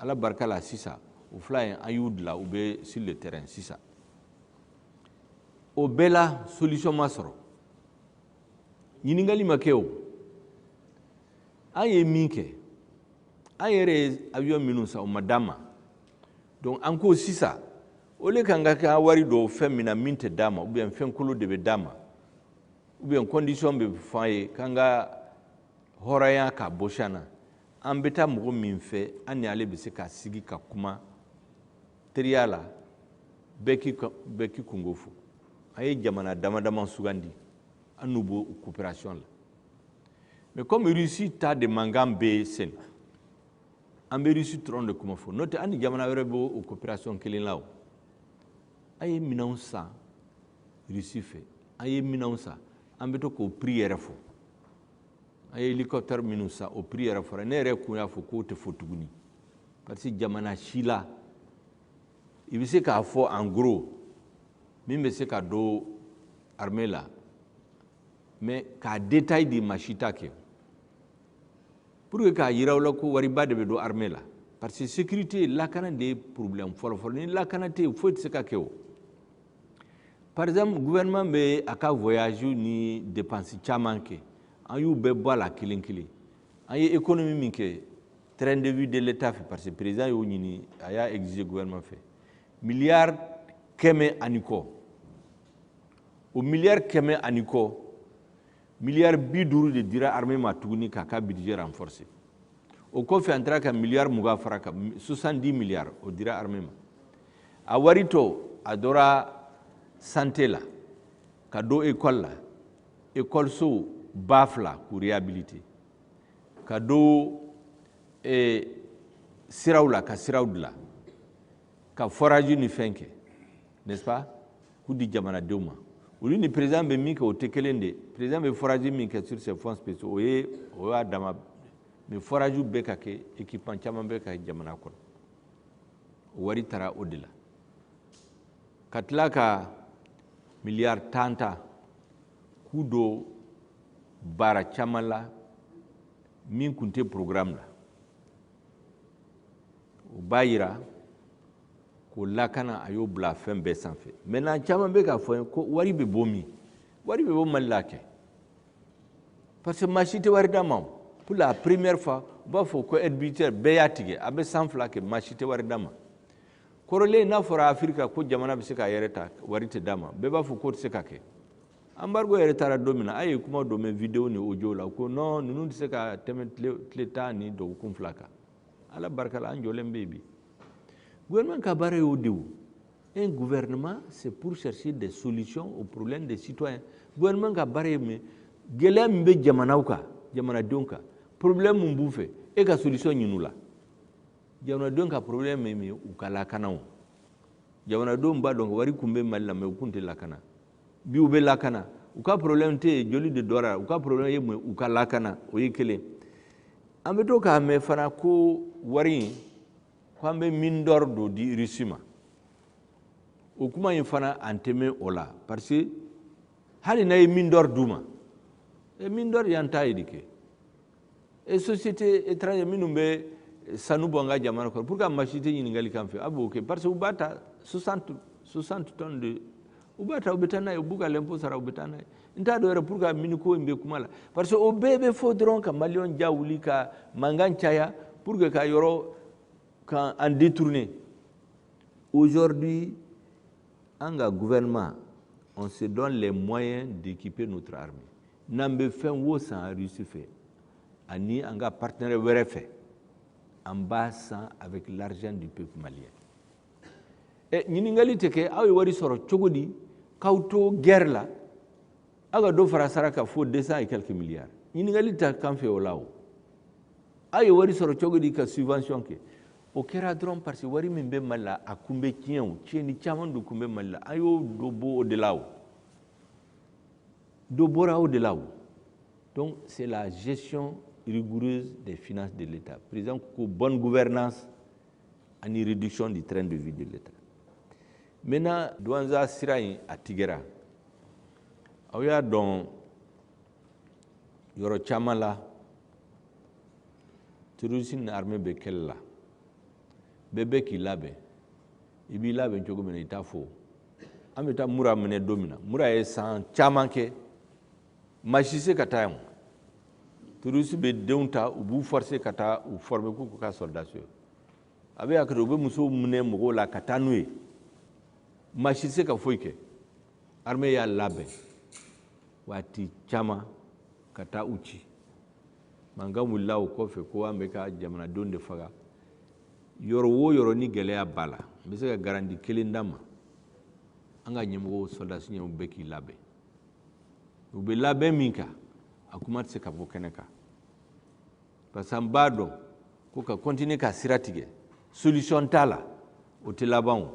Ala barika la, sisan o fila in an y'u dilan, u bɛ sur le terrain sisan. O bɛɛ la solution ma sɔrɔ, ɲininkali ma kɛ. O an ye min kɛ, an yɛrɛ ye avion minnu san, o ma d'an ma. Donc an ko sisan o le kan ka kɛ wari dɔw fɛn min na min tɛ d'a ma, ou bien fɛn kolo de bɛ d'a ma, ou bien condition bɛ fɔ an ye k'an ka hɔrɔnya k'a bɔsi an na. An bɛ taa mɔgɔ min fɛ, an ni ale bɛ se ka sigi ka kuma teriya la, bɛɛ k'i kungo fɔ. An ye jamana dama dama sugandi, an n'u b'o coopération la. Mais comme Russie ta de mankan bɛ sen, an bɛ Russie dɔrɔn de kuma fɔ, n'o tɛ an ni jamana wɛrɛ b'o coopération kelen la. O an ye minɛnw san Russie fɛ, an ye minɛnw san, an bɛ to k'o prix yɛrɛ fɔ. An ye hélicoptère minnu san, o prix yɛrɛ fɔra. Ne yɛrɛ kun y'a fɔ k'o tɛ fɔ tuguni, parce que jamana si la i bɛ se k'a fɔ en gros min bɛ se ka don armée la, mais k'a détail di, maa si t'a kɛ. Pour que k'a yira aw la ko wariba de bɛ don armée la, parce que sécurité, lakana de ye problème fɔlɔ-fɔlɔ. Ni lakana tɛ yen, foyi tɛ se ka kɛ. O par exemple, gouvernement bɛ a ka voyage ni dépense caman kɛ, an y'u bɛɛ bɔ a la kelen kelen. An ye économie min kɛ train de vie de l'État fɛ, parce que président y'o ɲini, a y'a exiger gouvernement fɛ, miliyari 100 ani kɔ. O miliyari 100 ani kɔ, miliyari 50 de dira armée ma tuguni k'a ka budget renforcer. O kɔfɛ, an taara ka miliyari 20 fara kan, 70 milliards, o dira armée ma. A wari tɔ, a dɔra santé la, ka don école la, école so 2000 k'u réhabiliter, ka don siraw la, ka siraw dilan, ka forage ni fɛn kɛ, n'est-ce pas, k'u di jamanadenw ma. Olu ni président bɛ min kɛ, o tɛ kelen de. Président bɛ forage min kɛ sur ses fonds spéciaux, o ye o y'a dama, mais forage bɛ ka kɛ, équipement caman bɛ ka kɛ jamana kɔnɔ, o wari taara o de la. Ka tila ka miliyari 10 ta k'u don baara caman la min tun tɛ programme la, o b'a yira k'o lakana, a y'o bila fɛn bɛɛ sanfɛ. Maintenant, caman bɛ k'a fɔ n ye ko wari bɛ bɔ min? Wari bɛ bɔ Mali la kɛ, parce que maa si tɛ wari d'a ma. O pour la première fois, u b'a fɔ ko aide budgétaire bɛɛ y'a tigɛ, a bɛ san 2 kɛ, maa si tɛ wari d'a ma. Kɔrɔlen, n'a fɔra Afirika ko jamana bɛ se k'a yɛrɛ ta, wari tɛ d'a ma, bɛɛ b'a fɔ k'o tɛ se ka kɛ. Embargo yɛrɛ taara don min na, a ye kuma dɔ mɛn vidéo ni audio la ko non, ninnu tɛ se ka tɛmɛ tile 10 ni dɔgɔkun 2 kan. Ala barika la, an jɔlen bɛ yen bi. Gouvernement ka baara y'o de o. Un gouvernement, c'est pour chercher des solutions aux problèmes des citoyens. Gouvernement ka baara ye mun ye? Gɛlɛya min bɛ jamanaw kan, jamanadenw kan, problème mun b'u fɛ, e ka solution ɲini u la. Jamanadenw ka problème ye min ye, u ka lakana o. Jamanadenw b'a dɔn wari kun bɛ Mali la, mais u kun tɛ lakana. Bi u bɛ lakana. U ka problème tɛ yen, joli de dɔra. U ka problème ye mun ye? U ka lakana, o ye kelen. An bɛ to k'a mɛn fana ko wari in, ko an bɛ mine d'or dɔ di Russie ma. O kuma in fana, an tɛ mɛn o la, parce que hali n'a ye mine d'or d'u ma, e mine d'or y'an ta ye de kɛ. E société étrangère minnu bɛ sanu bɔ an ka jamana kɔnɔ, pour que maa si tɛ ɲininkali k'an fɛ, a b'o kɛ, parce que u b'a ta 60 tonnes de, u b'a ta, u bɛ taa n'a ye, u b'u ka l'impôt sara, u bɛ taa n'a ye. N t'a dɔn yɛrɛ pour que mine ko in bɛ kuma la, parce que o bɛɛ bɛ fɔ dɔrɔn ka maliyɛnw ja wuli, ka mankan caya, pour que ka yɔrɔ ka an détourner. Aujourd'hui, an ka gouvernement, on se donne les moyens d'équiper notre armée. N'an bɛ fɛn wo san Russie fɛ ani an ka partenaire wɛrɛ fɛ, an b'a san avec l'argent du peuple malien. Ɛ, ɲininkali tɛ kɛ aw ye wari sɔrɔ cogo di k'aw to guerre la, aw ka dɔ fara sara kan fo 200 et quelques milliards? Ɲininkali tɛ k'an fɛ o la. O aw ye wari sɔrɔ cogo di ka subvention kɛ? O kɛra dɔrɔn parce que wari min bɛ Mali la, a kun bɛ tiɲɛ. O tiɲɛni caman de kun bɛ Mali la, an y'o dɔ bɔ o de la. O dɔ bɔra o de la. O donc, c'est la gestion rigoureuse des finances de l'État. Président ko bonne gouvernance ani réduction du train de vie de l'État. Maintenant, Douentza sira in, a tigɛra. Aw y'a dɔn, yɔrɔ caman la, terrorisme ni armée bɛ kɛlɛ la. Bɛɛ bɛ k'i labɛn. I b'i labɛn cogo min na, i t'a fɔ. An bɛ taa Mura minɛ don min na, Mura ye san caman kɛ, maa si se ka taa yen. Terroriste bɛ denw ta, u b'u forcer ka taa u former k'u ka soldats ye. A bɛ hakɛ, u bɛ musow minɛ mɔgɔw la ka taa n'u ye. Maa si tɛ se ka foyi kɛ. Armée y'a labɛn waati caman ka taa u ci. Mankan wulila o kɔfɛ ko an bɛ ka jamanadenw de faga. Yɔrɔ o yɔrɔ ni gɛlɛya b'a la, n bɛ se ka garantie kelen d'a ma: an ka ɲɛmɔgɔw, soldats ɲɛmɔgɔw bɛɛ k'i labɛn. U bɛ labɛn min kan, a kuma tɛ se ka bɔ kɛnɛ kan, parce que an b'a dɔn ko ka continuer ka sira tigɛ, solution t'a la, o tɛ laban. O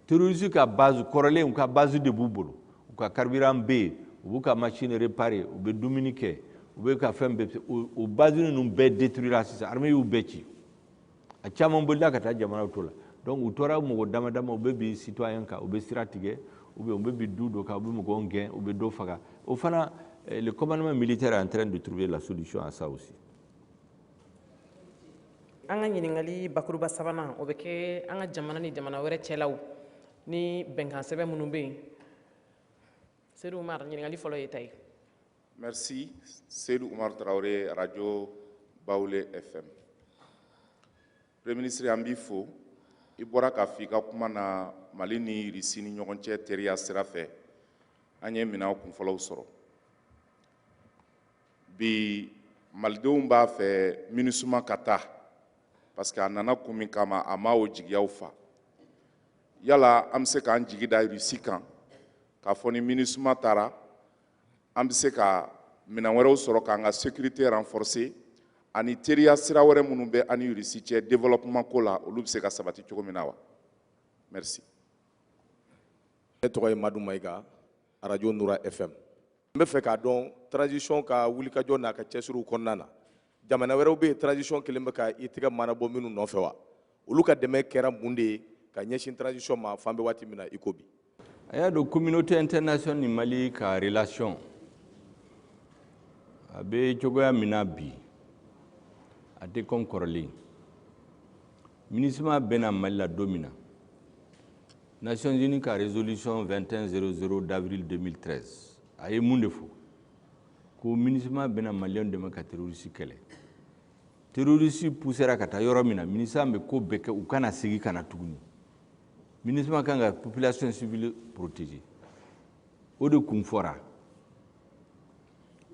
terroriste ka base kɔrɔlen, u ka base de b'u bolo, u ka carburant bɛ yen, u b'u ka machine réparer, u bɛ dumuni kɛ, u bɛ ka fɛn bɛɛ. O base ninnu bɛɛ détruira sisan, armée y'u bɛɛ ci. A caman bolila ka taa jamanaw to la. Donc u tora mɔgɔ dama dama, u bɛ bin citoyen kan, u bɛ sira tigɛ, ou bien u bɛ bin du dɔ kan, u bɛ mɔgɔw gɛn, u bɛ dɔ faga. O fana, le commandement militaire est en train de trouver la solution à ça aussi. An ka ɲininkali bakuruba sabanan, o bɛ kɛ an ka jamana ni jamana wɛrɛ cɛlaw ni bɛnkan sɛbɛn minnu bɛ yen. Seydou Umar, ɲininkali fɔlɔ ye ta ye. Merci. Seydou Oumar Traoré, Radio Baoulé FM. Premier ministre, an b'i fo. I bɔra k'a fɔ i ka kuma na, Mali ni Russie ni ɲɔgɔn cɛ teriya sira fɛ, an ye minɛn kunfɔlɔw sɔrɔ. Bi malidenw b'a fɛ MINUSMA ka taa, parce que a nana kun min kama, a ma o jigiyaw fa. Yala an bɛ se k'an jigi da Russie kan k'a fɔ ni MINUSMA taara, an bɛ se ka minɛn wɛrɛw sɔrɔ k'an ka sécurité renforcer, ani teriya sira wɛrɛ minnu bɛ an ni Russie cɛ développement ko la, olu bɛ se ka sabati cogo min na wa? Merci. Ne tɔgɔ ye Madu Mayiga, Radio Nura FM. N bɛ fɛ k'a dɔn, transition ka wulikajɔ n'a ka cɛsiriw kɔnɔna na, jamana wɛrɛw bɛ yen, transition kelen bɛ ka i tɛgɛ manabɔ minnu nɔfɛ wa? Olu ka dɛmɛ kɛra mun de ye ka ɲɛsin transition ma fan bɛ waati min na i ko bi? A y'a dɔn, communauté internationale ni Mali ka relation a bɛ cogoya min na bi, a tɛ comme kɔrɔlen. MINUSMA bɛna Mali la don min na, Nations Unies ka résolution 2100 d'avril 2013, a ye mun de fɔ? Ko MINUSMA bɛna maliyɛnw dɛmɛ ka terroriste kɛlɛ. Terroriste poussera ka taa yɔrɔ min na, MINUSMA bɛ ko bɛɛ kɛ u kana segin ka na tuguni. MINUSMA kan ka population civile protéger, o de kun fɔra.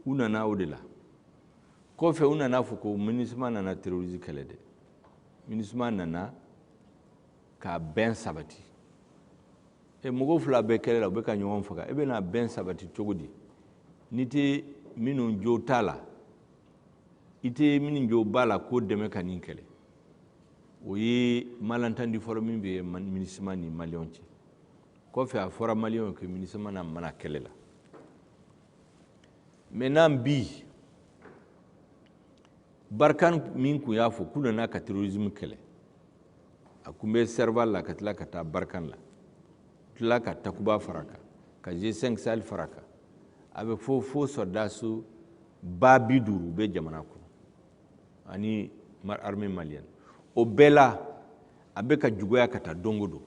U nana o de la. Kɔfɛ u nana fɔ ko MINUSMA nana terrorisme kɛlɛ dɛ. MINUSMA nana ka bɛn sabati. E mɔgɔ fila bɛ kɛlɛ la, u bɛ ka ɲɔgɔn faga, e bɛna bɛn sabati cogo di? N'i tɛ minnu jo t'a la, i tɛ minnu jo b'a la k'o dɛmɛ ka nin kɛlɛ. O ye malentendu fɔlɔ min bɛ MINUSMA ni maliyɛnw cɛ. Kɔfɛ a fɔra maliyɛnw que MINUSMA na mana kɛlɛ la. Maintenant bi, Barkhane min kun y'a fɔ k'u nana ka terrorisme kɛlɛ, a kun bɛ Serval la ka tila ka taa Barkhane la, tila ka Takuba fara kan, ka G5 Sahel fara kan, a bɛ fɔ fo sɔrɔdasi 50 000 bɛ jamana kɔnɔ ani armée malienne. O bɛɛ la a bɛ ka juguya ka taa don o don.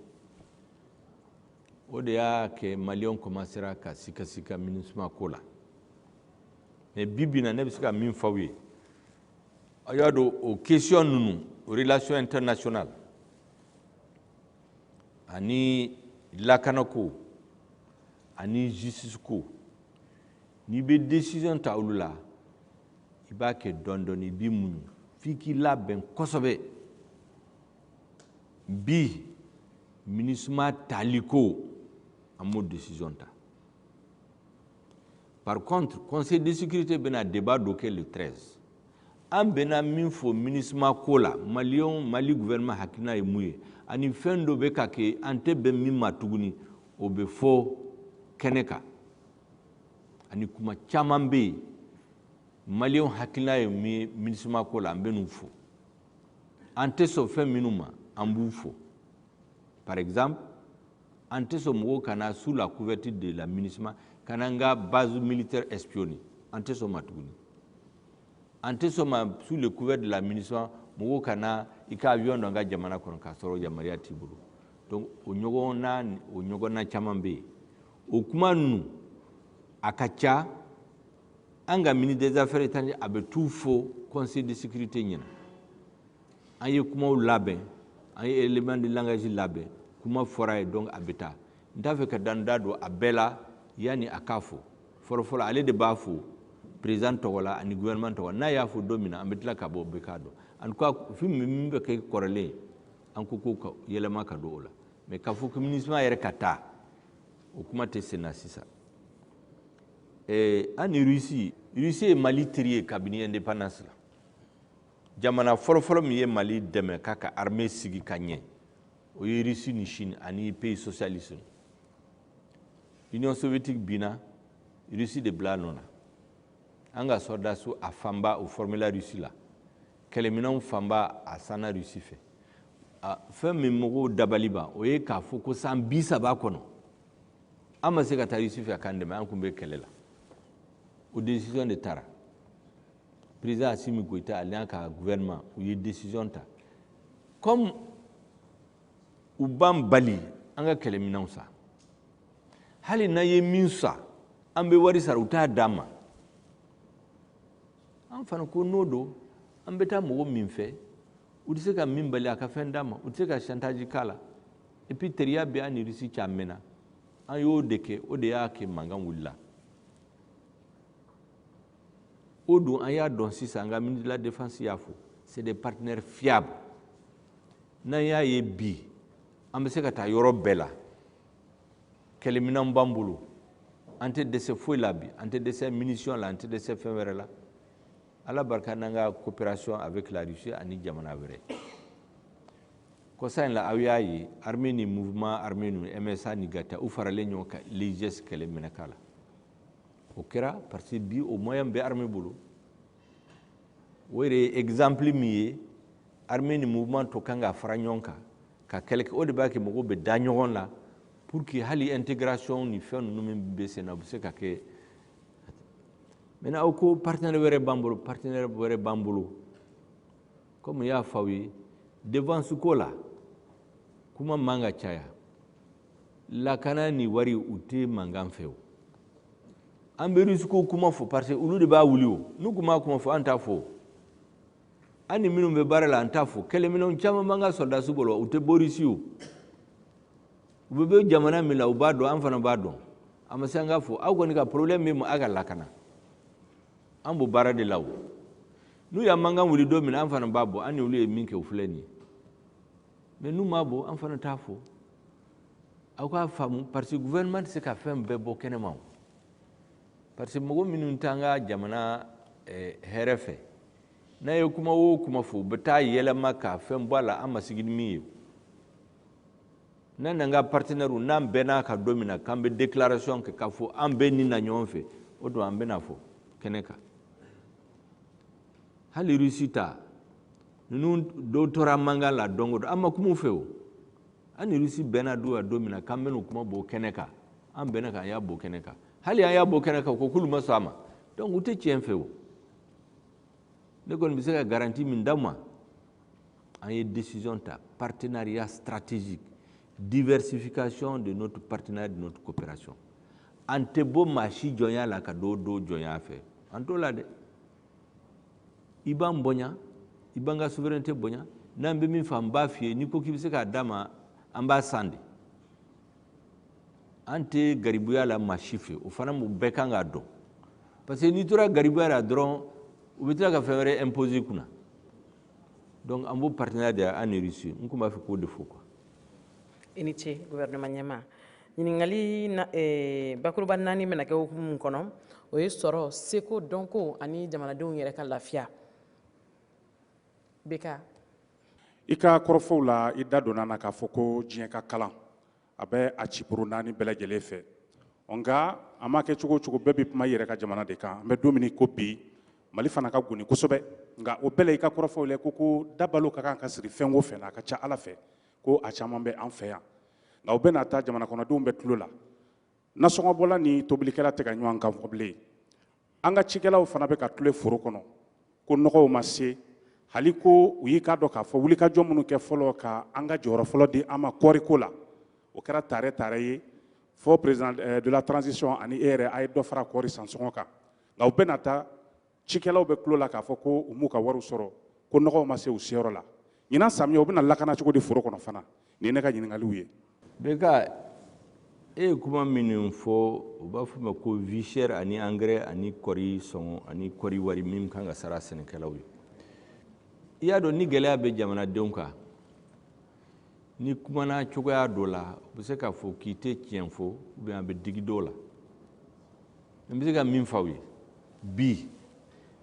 O de y'a kɛ maliyɛnw commencera ka sikasika MINUSMA ko la. Mais bi bi in na, ne bɛ se ka min f'aw ye, aw y'a dɔn, o question ninnu, relation internationale ani lakanako ani justice ko, n'i bɛ décision ta olu la, i b'a kɛ dɔɔni dɔɔni, i b'i muɲu f'i k'i labɛn kosɛbɛ. Bi MINUSMA tali ko, an m'o décision ta. Par contre, Conseil de sécurité bɛna débat dɔ kɛ le 13. An bɛna min fɔ MINUSMA ko la, maliyɛnw, Mali gouvernement hakilina ye mun ye, ani fɛn dɔ bɛ ka kɛ an tɛ bɛn min ma tuguni, o bɛ fɔ kɛnɛ kan. Ani kuma caman bɛ yen, maliyɛnw hakilina ye min ye MINUSMA ko la, an bɛ n'u fɔ. An tɛ sɔn fɛn minnu ma, an b'u fɔ. Par exemple, an tɛ sɔn mɔgɔw ka na sous la couverture de la MINUSMA ka na an ka base militaire espionner, an tɛ sɔn ma tuguni. An tɛ sɔn ma sous le couvert de la MINUSMA mɔgɔw ka na i ka avion don an ka jamana kɔnɔ k'a sɔrɔ yamaruya t'i bolo. Donc o ɲɔgɔnna caman bɛ yen. O kuma ninnu a ka ca. An ka ministre des Affaires étrangères a bɛ t'u fɔ Conseil de sécurité ɲɛna. An ye kumaw labɛn, an ye élément de langage labɛn, kuma fɔra ye. Donc a bɛ taa, n t'a fɛ ka dan da don a bɛɛ la yanni a k'a fɔ. Fɔlɔfɔlɔ, ale de b'a fɔ président tɔgɔ la ani gouvernement tɔgɔ. N'a y'a fɔ don min na, an bɛ tila ka bɔ bɛɛ k'a dɔn. En tout cas, fɛn min bɛ kɛ kɔrɔlen, an ko ko ka yɛlɛma ka don o la. Mais k'a fɔ ko MINUSMA yɛrɛ ka taa, o kuma tɛ sen na sisan. An ni Russie, Russie ye Mali teri ye kabini indépendance la. Jamana fɔlɔfɔlɔ min ye Mali dɛmɛ k'a ka armée sigi ka ɲɛ, o ye Russie ni Chine ani pays socialiste. Union soviétique binna, Russie de bila nɔ na. An ka sɔrɔdasiw a fanba o formela Russie la, kɛlɛminɛnw fanba a sanna Russie fɛ. Fɛn min mɔgɔw dabali ban, o ye k'a fɔ ko san 30 kɔnɔ an ma se ka taa Russie fɛ k'an dɛmɛ, an kun bɛ kɛlɛ la. O décision de taara président Assimi Goïta ale n'a ka gouvernement, u ye décision ta. Comme u b'an bali an ka kɛlɛminɛnw san, hali n'an ye min san, an bɛ wari sara, u t'a d'an ma. An fana ko n'o don, an bɛ taa mɔgɔ min fɛ, u tɛ se ka min bali a ka fɛn d'an ma, u tɛ se ka chantage k'a la. Et puis teriya bɛ an ni Russie cɛ, a mɛnna. An y'o de kɛ, o de y'a kɛ mankan wulila. O don an y'a dɔn sisan, an ka ministre de la Défense y'a fɔ, c'est des partenaires fiables. N'an y'a ye bi, an bɛ se ka taa yɔrɔ bɛɛ la, kɛlɛminɛnw b'an bolo, an tɛ dɛsɛ foyi la bi, an tɛ dɛsɛ munition la, an tɛ dɛsɛ fɛn wɛrɛ la. Ala barika n'an ka coopération avec la Russie ani jamana wɛrɛ. Kɔsa in la, aw y'a ye armée ni mouvement armé ninnu, MSA ni GATIA, u faralen ɲɔgɔn kan l'EIGS kɛlɛ minɛ k'a la. O kɛra parce que bi o moyen bɛ armée bolo. O yɛrɛ ye exemple min ye, armée ni mouvement tɔ kan ka fara ɲɔgɔn kan ka kɛlɛ kɛ. O de b'a kɛ mɔgɔw bɛ da ɲɔgɔn la pour que hali intégration ni fɛn ninnu min bɛ sen na, o bɛ se ka kɛ. Maintenant, aw ko partenaire wɛrɛ b'an bolo, partenaire wɛrɛ b'an bolo. Comme n y'a fɔ aw ye, défense ko la, kuma man ka caya. Lakana ni wari, u tɛ mankan fɛ. O an bɛ risque kuma fɔ parce que olu de b'a wuli. O n'u kun m'a kuma fɔ, an t'a fɔ. An ni minnu bɛ baara la, an t'a fɔ. Kɛlɛminɛnw caman b'an ka sɔrɔdasiw bolo, u tɛ bɔ Russie. O u bɛ bɛ jamana min la, u b'a dɔn, an fana b'a dɔn. A ma se an k'a fɔ. Aw kɔni ka problème bɛ mun? A ka lakana, an b'o baara de la. O N'u y'a mankan wuli don min na, an fana b'a bɔ, an ni olu ye min kɛ, o filɛ nin ye. Mais n'u m'a bɔ, an fana t'a fɔ. Aw k'a faamu, parce que gouvernement tɛ se ka fɛn bɛɛ bɔ kɛnɛma o. Parce que mɔgɔ minnu t'an ka jamana hɛrɛ fɛ, n'a ye kuma o kuma fɔ, u bɛ taa yɛlɛma ka fɛn bɔ a la, an ma sigi ni min ye. N'an n'an ka partenaires, n'an bɛn'a kan don min na k'an bɛ déclaration kɛ k'a fɔ an bɛ nin na ɲɔgɔn fɛ, o don an bɛna fɔ kɛnɛ kan. Hali Russie ta ninnu, dɔw tora mankan la don o don, an ma kuma u fɛ o. An ni Russie bɛnna don a don min na k'an bɛn'o kuma bɔ kɛnɛ kan, an bɛnna kan, an y'a bɔ kɛnɛ kan. Hali an y'a bɔ kɛnɛ kan, u ko k'olu ma sɔn a ma. Donc u tɛ tiɲɛ fɛ o. Ne kɔni bɛ se ka garantie min d'aw ma, an ye décision ta, partenariat stratégique, diversification de notre partenariat, de notre coopération. An tɛ bɔ maa si jɔnya la ka dɔ dɔ jɔnya fɛ, an t'o la dɛ. I b'an bonya, i b'an ka souveraineté bonya. N'an bɛ min fɔ, an b'a f'i ye. N'i ko k'i bɛ se k'a d'a ma, an b'a san de. An tɛ garibuya la maa si fɛ, o fana bɛɛ kan k'a dɔn, parce que n'i tora garibuya la dɔrɔn, u bɛ tila ka fɛn wɛrɛ imposer i kunna. Donc an b'o partenariat de an ni Russie. N tun b'a fɛ k'o de fɔ quoi. I ni ce, gouvernement ɲɛmaa. Ɲininkali na, bakuruba naani bɛna kɛ hukumu min kɔnɔ, o ye sɔrɔ, seko, dɔnko ani jamanadenw yɛrɛ ka lafiya. Beka. I ka kɔrɔfɔw la, i da donna na k'a fɔ ko diɲɛ ka kalan a bɛ a ciburu naani bɛɛ lajɛlen fɛ. Nka a ma kɛ cogo o cogo, bɛɛ bɛ kuma i yɛrɛ ka jamana de kan. An bɛ don min i ko bi, Mali fana ka goni kosɛbɛ. Nka o bɛɛ la, i ka kɔrɔfɔw la, ko dabalo ka kan ka siri fɛn o fɛn na, a ka ca Ala fɛ ko a caman bɛ an fɛ yan. Nka o bɛɛ n'a ta, jamana kɔnɔdenw bɛ tulo la, nasɔngɔbɔla ni tobilikɛla tɛ ka ɲɔgɔn kan fɔ bilen. An ka cikɛlaw fana bɛ ka tule foro kɔnɔ ko nɔgɔw ma se. Hali ko u y'i k'a dɔn k'a fɔ wulikajɔ minnu kɛ fɔlɔ ka an ka jɔyɔrɔ fɔlɔ di an ma kɔɔriko la, o kɛra tare tare ye, fɔ président de la transition ani e yɛrɛ, a ye dɔ fara kɔɔri sansɔngɔ kan. Nka o bɛɛ n'a ta, cikɛlaw bɛ tulo la k'a fɔ ko u m'u ka wariw sɔrɔ, ko nɔgɔw ma se u seyɔrɔ la. Ɲinan samiyɛ, u bɛna lakana cogo di foro kɔnɔ fana? Nin ye ne ka ɲininkaliw ye. Beka, e ye kuma minnu fɔ, u b'a fɔ ma ko vie chère ani engrais ani kɔɔri sɔngɔ ani kɔɔri wari min kan ka sara sɛnɛkɛlaw ye. I y'a dɔn, ni gɛlɛya bɛ jamanadenw kan, ni kumana cogoya dɔ la, u bɛ se k'a fɔ k'i tɛ tiɲɛ fɔ, ou bien a bɛ digi dɔw la. N bɛ se ka min fɔ aw ye bi,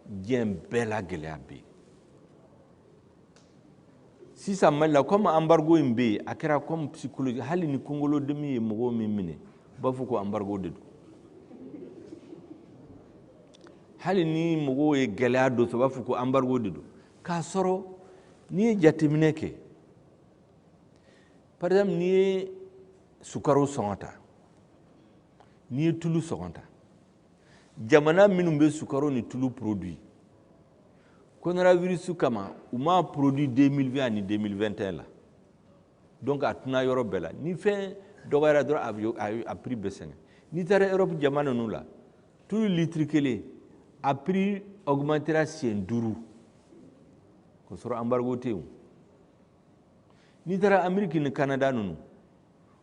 diɲɛ bɛɛ la gɛlɛya bɛ yen sisan. Mali la, comme embargo in bɛ yen, a kɛra comme psychologie. Hali ni kɔngolodimi ye mɔgɔw min minɛ, u b'a fɔ ko embargo de don. Hali ni mɔgɔw ye gɛlɛya dɔ sɔrɔ, u b'a fɔ ko embargo de don. K'a sɔrɔ n'i ye jateminɛ kɛ, par exemple, n'i ye sukaro sɔngɔ ta, n'i ye tulu sɔngɔ ta, jamana minnu bɛ sukaro ni tulu produit, coronavirus kama u m'a produit 2020 ani 2021 la, donc a tuna yɔrɔ bɛɛ la. Ni fɛn dɔgɔyara dɔrɔn, a prix bɛ sɛgɛn. N'i taara Europe jamana ninnu la, tulu litre kelen, a prix augmentera siɲɛ 5, k'o sɔrɔ embargo tɛ yen. N'i taara Amérique ni Canada ninnu,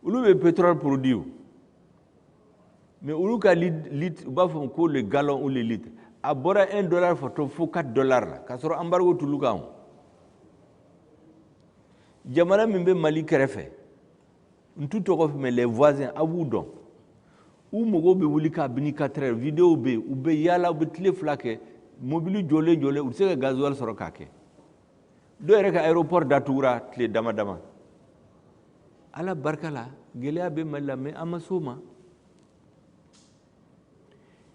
olu bɛ pétrole produit o, mais olu ka litre, u b'a fɔ ko le gallon ou le litre, a bɔra 1 dollar fɔ fo 4 dollars la, k'a sɔrɔ embargo t'olu kan. O jamana min bɛ Mali kɛrɛfɛ, n t'u tɔgɔ fɔ, mais les voisins, aw b'u dɔn, u mɔgɔw bɛ wuli kabini 4 heures, vidéo bɛ yen, u bɛ yaala, u bɛ tile 2 kɛ mobili jɔlen jɔlen, u tɛ se ka gasoil sɔrɔ k'a kɛ. Dɔw yɛrɛ ka aéroport datugura tile dama dama. Ala barika la, gɛlɛya bɛ Mali la, mais an ma s'o ma.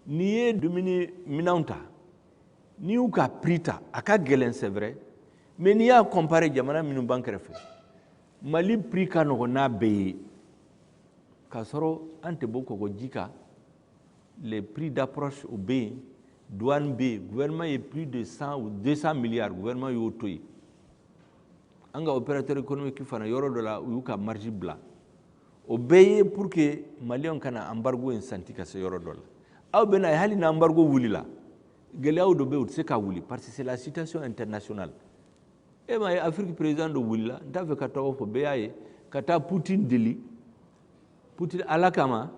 N'i ye dumuni minɛnw ta, n'i y'u ka prix ta, a ka gɛlɛn, c'est vrai, mais n'i y'a comparer jamana minnu b'an kɛrɛfɛ, Mali prix ka nɔgɔn n'a bɛɛ ye, k'a sɔrɔ an tɛ bɔ kɔgɔji kan. Les prix d'approche, o bɛ yen, douane bɛ yen, gouvernement ye plus de 100 ou 200 milliards, gouvernement y'o to yen. An ka opérateur économique fana, yɔrɔ dɔ la, u y'u ka marge bila. O bɛɛ ye pour que maliyɛnw kana embargo in santi ka se yɔrɔ dɔ la. Aw bɛ na ye, hali ni embargo wulila, gɛlɛyaw dɔ bɛ yen, u tɛ se ka wuli, parce que c'est la situation internationale. E m'a ye, Afrique président dɔ wulila, n t'a fɛ ka tɔgɔ fɔ, bɛɛ y'a ye, ka taa Poutine deli: Poutine, Ala kama,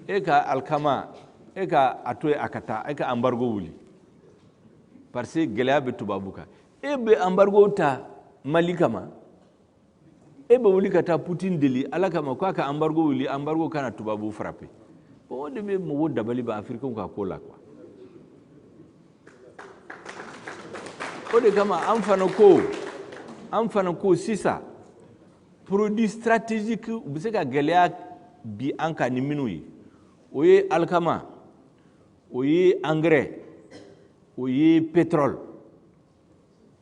e ka alikama, e ka a to yen a ka taa, e ka embargo wuli. Parce que gɛlɛya bɛ tubabu kan. E bɛ embargo ta Mali kama, e bɛ wuli ka taa Poutine deli Ala kama k'a ka embargo wuli, embargo kana tubabu frapper. Bon, o de bɛ mɔgɔw dabali ban Africains ka ko la quoi. O de kama an fana ko sisan, produit stratégique u bɛ se ka gɛlɛya bi an kan ni minnu ye, o ye alikama, o ye engrais, o ye pétrole.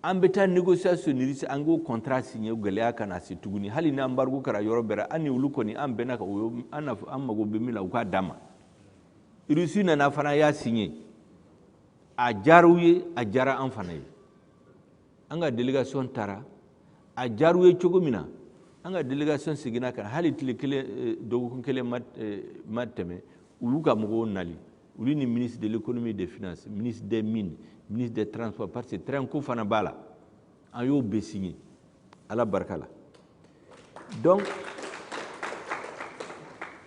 An bɛ taa négociation ni Russie, an k'o contrat signé, gɛlɛya kana se tuguni. Hali ni embargo kɛra yɔrɔ bɛɛ la, an ni olu kɔni an bɛnna ka o an na, an mago bɛ min na, u k'a d'an ma. Russie nana fana y'a signé, a diyara u ye, a diyara an fana ye. An ka délégation taara, a diyara u ye cogo min na, an ka délégation seginna ka na, hali tile kelen, dɔgɔkun kelen ma tɛmɛ, olu ka mɔgɔw nali, olu ni ministre de l'Économie et des Finances, ministre des Mines, ministre des Transports, parce que train ko fana b'a la, an y'o bɛɛ signé Ala barika la. Donc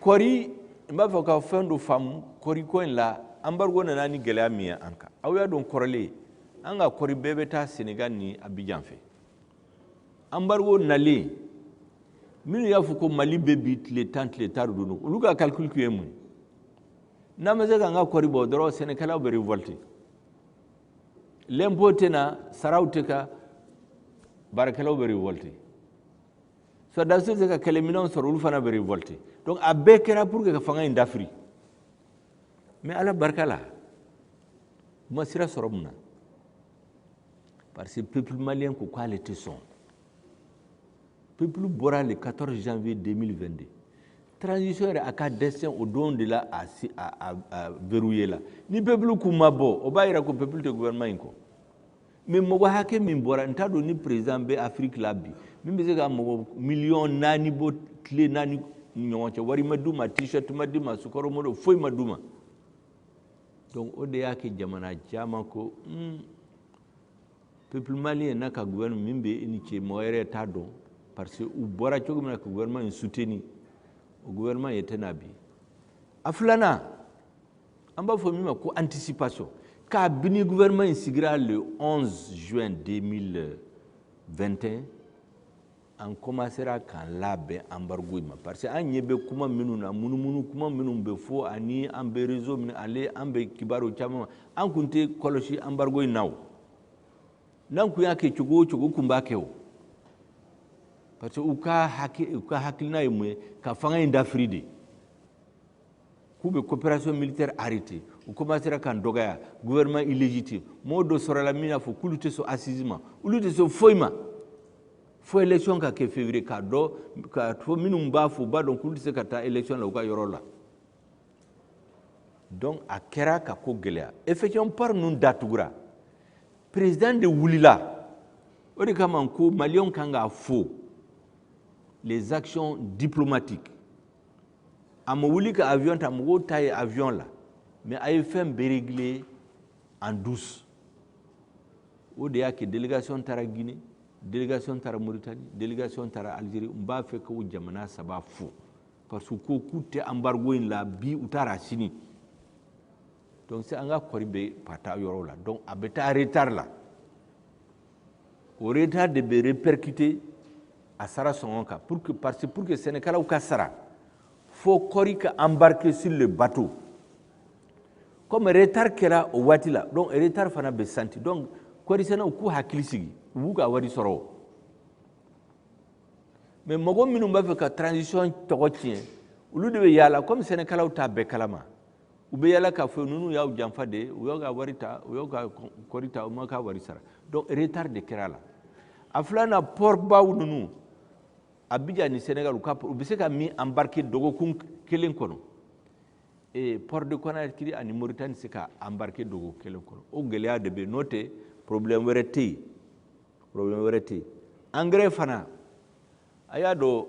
kɔri, n b'a fɛ ka fɛn dɔ faamu kɔri ko in la. Embargo nana ni gɛlɛya min ye an kan, aw y'a dɔn, kɔrɔlen an ka kɔri bɛɛ bɛ taa Sénégal ni Abidjan fɛ. Embargo nalen, minnu y'a fɔ ko Mali bɛ bi tile 10, tile 15, olu ka calcul tun ye mun ye? N'an ma se k'an ka kɔri bɔ dɔrɔn, sɛnɛkɛlaw bɛ révolter, l'impôt tɛ na, saraw tɛ ka, baarakɛlaw bɛ révolter, sɔrɔdasiw tɛ se ka kɛlɛminɛnw sɔrɔ, olu fana bɛ révolter. Donc a bɛɛ kɛra pour que ka fanga in dafiri. Mais Ala barika la, u ma sira sɔrɔ. Mun na? Parce que peuple malien ko k'ale tɛ sɔn. Peuple bɔra le 14 janvier 2022. Transition yɛrɛ, a ka destin o don de la a verrouillé la. Ni peuple kun ma bɔ, o b'a yira ko peuple tɛ gouvernement in kɔ. Mais mɔgɔ hakɛ min bɔra, n t'a dɔn ni président bɛ Afrique la bi min bɛ se ka mɔgɔ miliyɔn 4 bɔ tile 4 ni ɲɔgɔn cɛ, wari ma d'u ma, t-shirt ma d'u ma, sukaro ma d'u, foyi ma d'u ma. Donc o de y'a kɛ jamana caman ko peuple malien n'a ka gouvernement min bɛ i ni ce, mɔgɔ yɛrɛ t'a dɔn, parce que u bɔra cogo min na ka gouvernement in soutenir, o gouvernement ye tɛna bi. A filanan, an b'a fɔ min ma ko anticipation. Kabini gouvernement in sigira le 11 juin 2021, an commencera k'an labɛn embargo in ma, parce que an ɲɛ bɛ kuma minnu na, munumunu kuma minnu bɛ fɔ, ani an bɛ réseau min ale, an bɛ kibaru caman ma, an kun tɛ kɔlɔsi embargo in na. O n'an kun y'a kɛ cogo o cogo, u kun b'a kɛ o, parce que u ka hakilina ye mun ye? Ka fanga in dafiri de, k'u bɛ coopération militaire arrêté. U commencera k'an dɔgɔya, gouvernement illégitime. Mɔgɔ dɔ sɔrɔla min y'a fɔ k'olu tɛ sɔn assise ma, olu tɛ sɔn foyi ma, fo élection ka kɛ février. K'a dɔn k'a fɔ minnu b'a fɔ, u b'a dɔn k'olu tɛ se ka taa élection la u ka yɔrɔ la. Donc a kɛra ka ko gɛlɛya. Effectivement, port ninnu datugura, président de wulila. O de kama ko maliyɛnw kan k'a fo, les actions diplomatiques. A ma wuli ka avion ta, mɔgɔw ta ye avion la, mais a ye fɛn bɛɛ réglé en douce. O de y'a kɛ délégation taara Guinée, délégation taara Mauritanie, délégation taara Algérie. N b'a fɛ k'o jamana saba fo, parce que ko k'u tɛ embargo in la bi, u taara sini. Donc c'est an ka kɔri bɛ ka taa yɔrɔ la, donc a bɛ taa retard la. O retard de bɛ répercuter a sara sɔngɔ kan, pour que, parce que pour que sɛnɛkɛlaw ka sara, fo kɔri ka embarquer sur le bateau. Comme retard kɛra o waati la, donc retard fana bɛ santi. Donc kɔri sɛnɛw k'u hakili sigi, u b'u ka wari sɔrɔ o. Mais mɔgɔ minnu b'a fɛ ka transition tɔgɔ tiɲɛ, olu de bɛ yaala. Comme sɛnɛkɛlaw t'a bɛɛ kalama, u bɛ yaala k'a fɔ ninnu y'aw janfa de, u y'aw ka wari ta, u y'aw ka kɔri ta, u ma ka wari sara. Donc retard de kɛra a la. A filanan, port baw ninnu, Abidjan ni Sénégal, u ka u bɛ se ka min embarquer dɔgɔkun kelen kɔnɔ, port de Conakry ani Mauritanie se ka embarquer dɔgɔkun kelen kɔnɔ. O gɛlɛya de bɛ yen, n'o tɛ problème wɛrɛ tɛ yen, problème wɛrɛ tɛ yen. Engrais fana, a y'a dɔn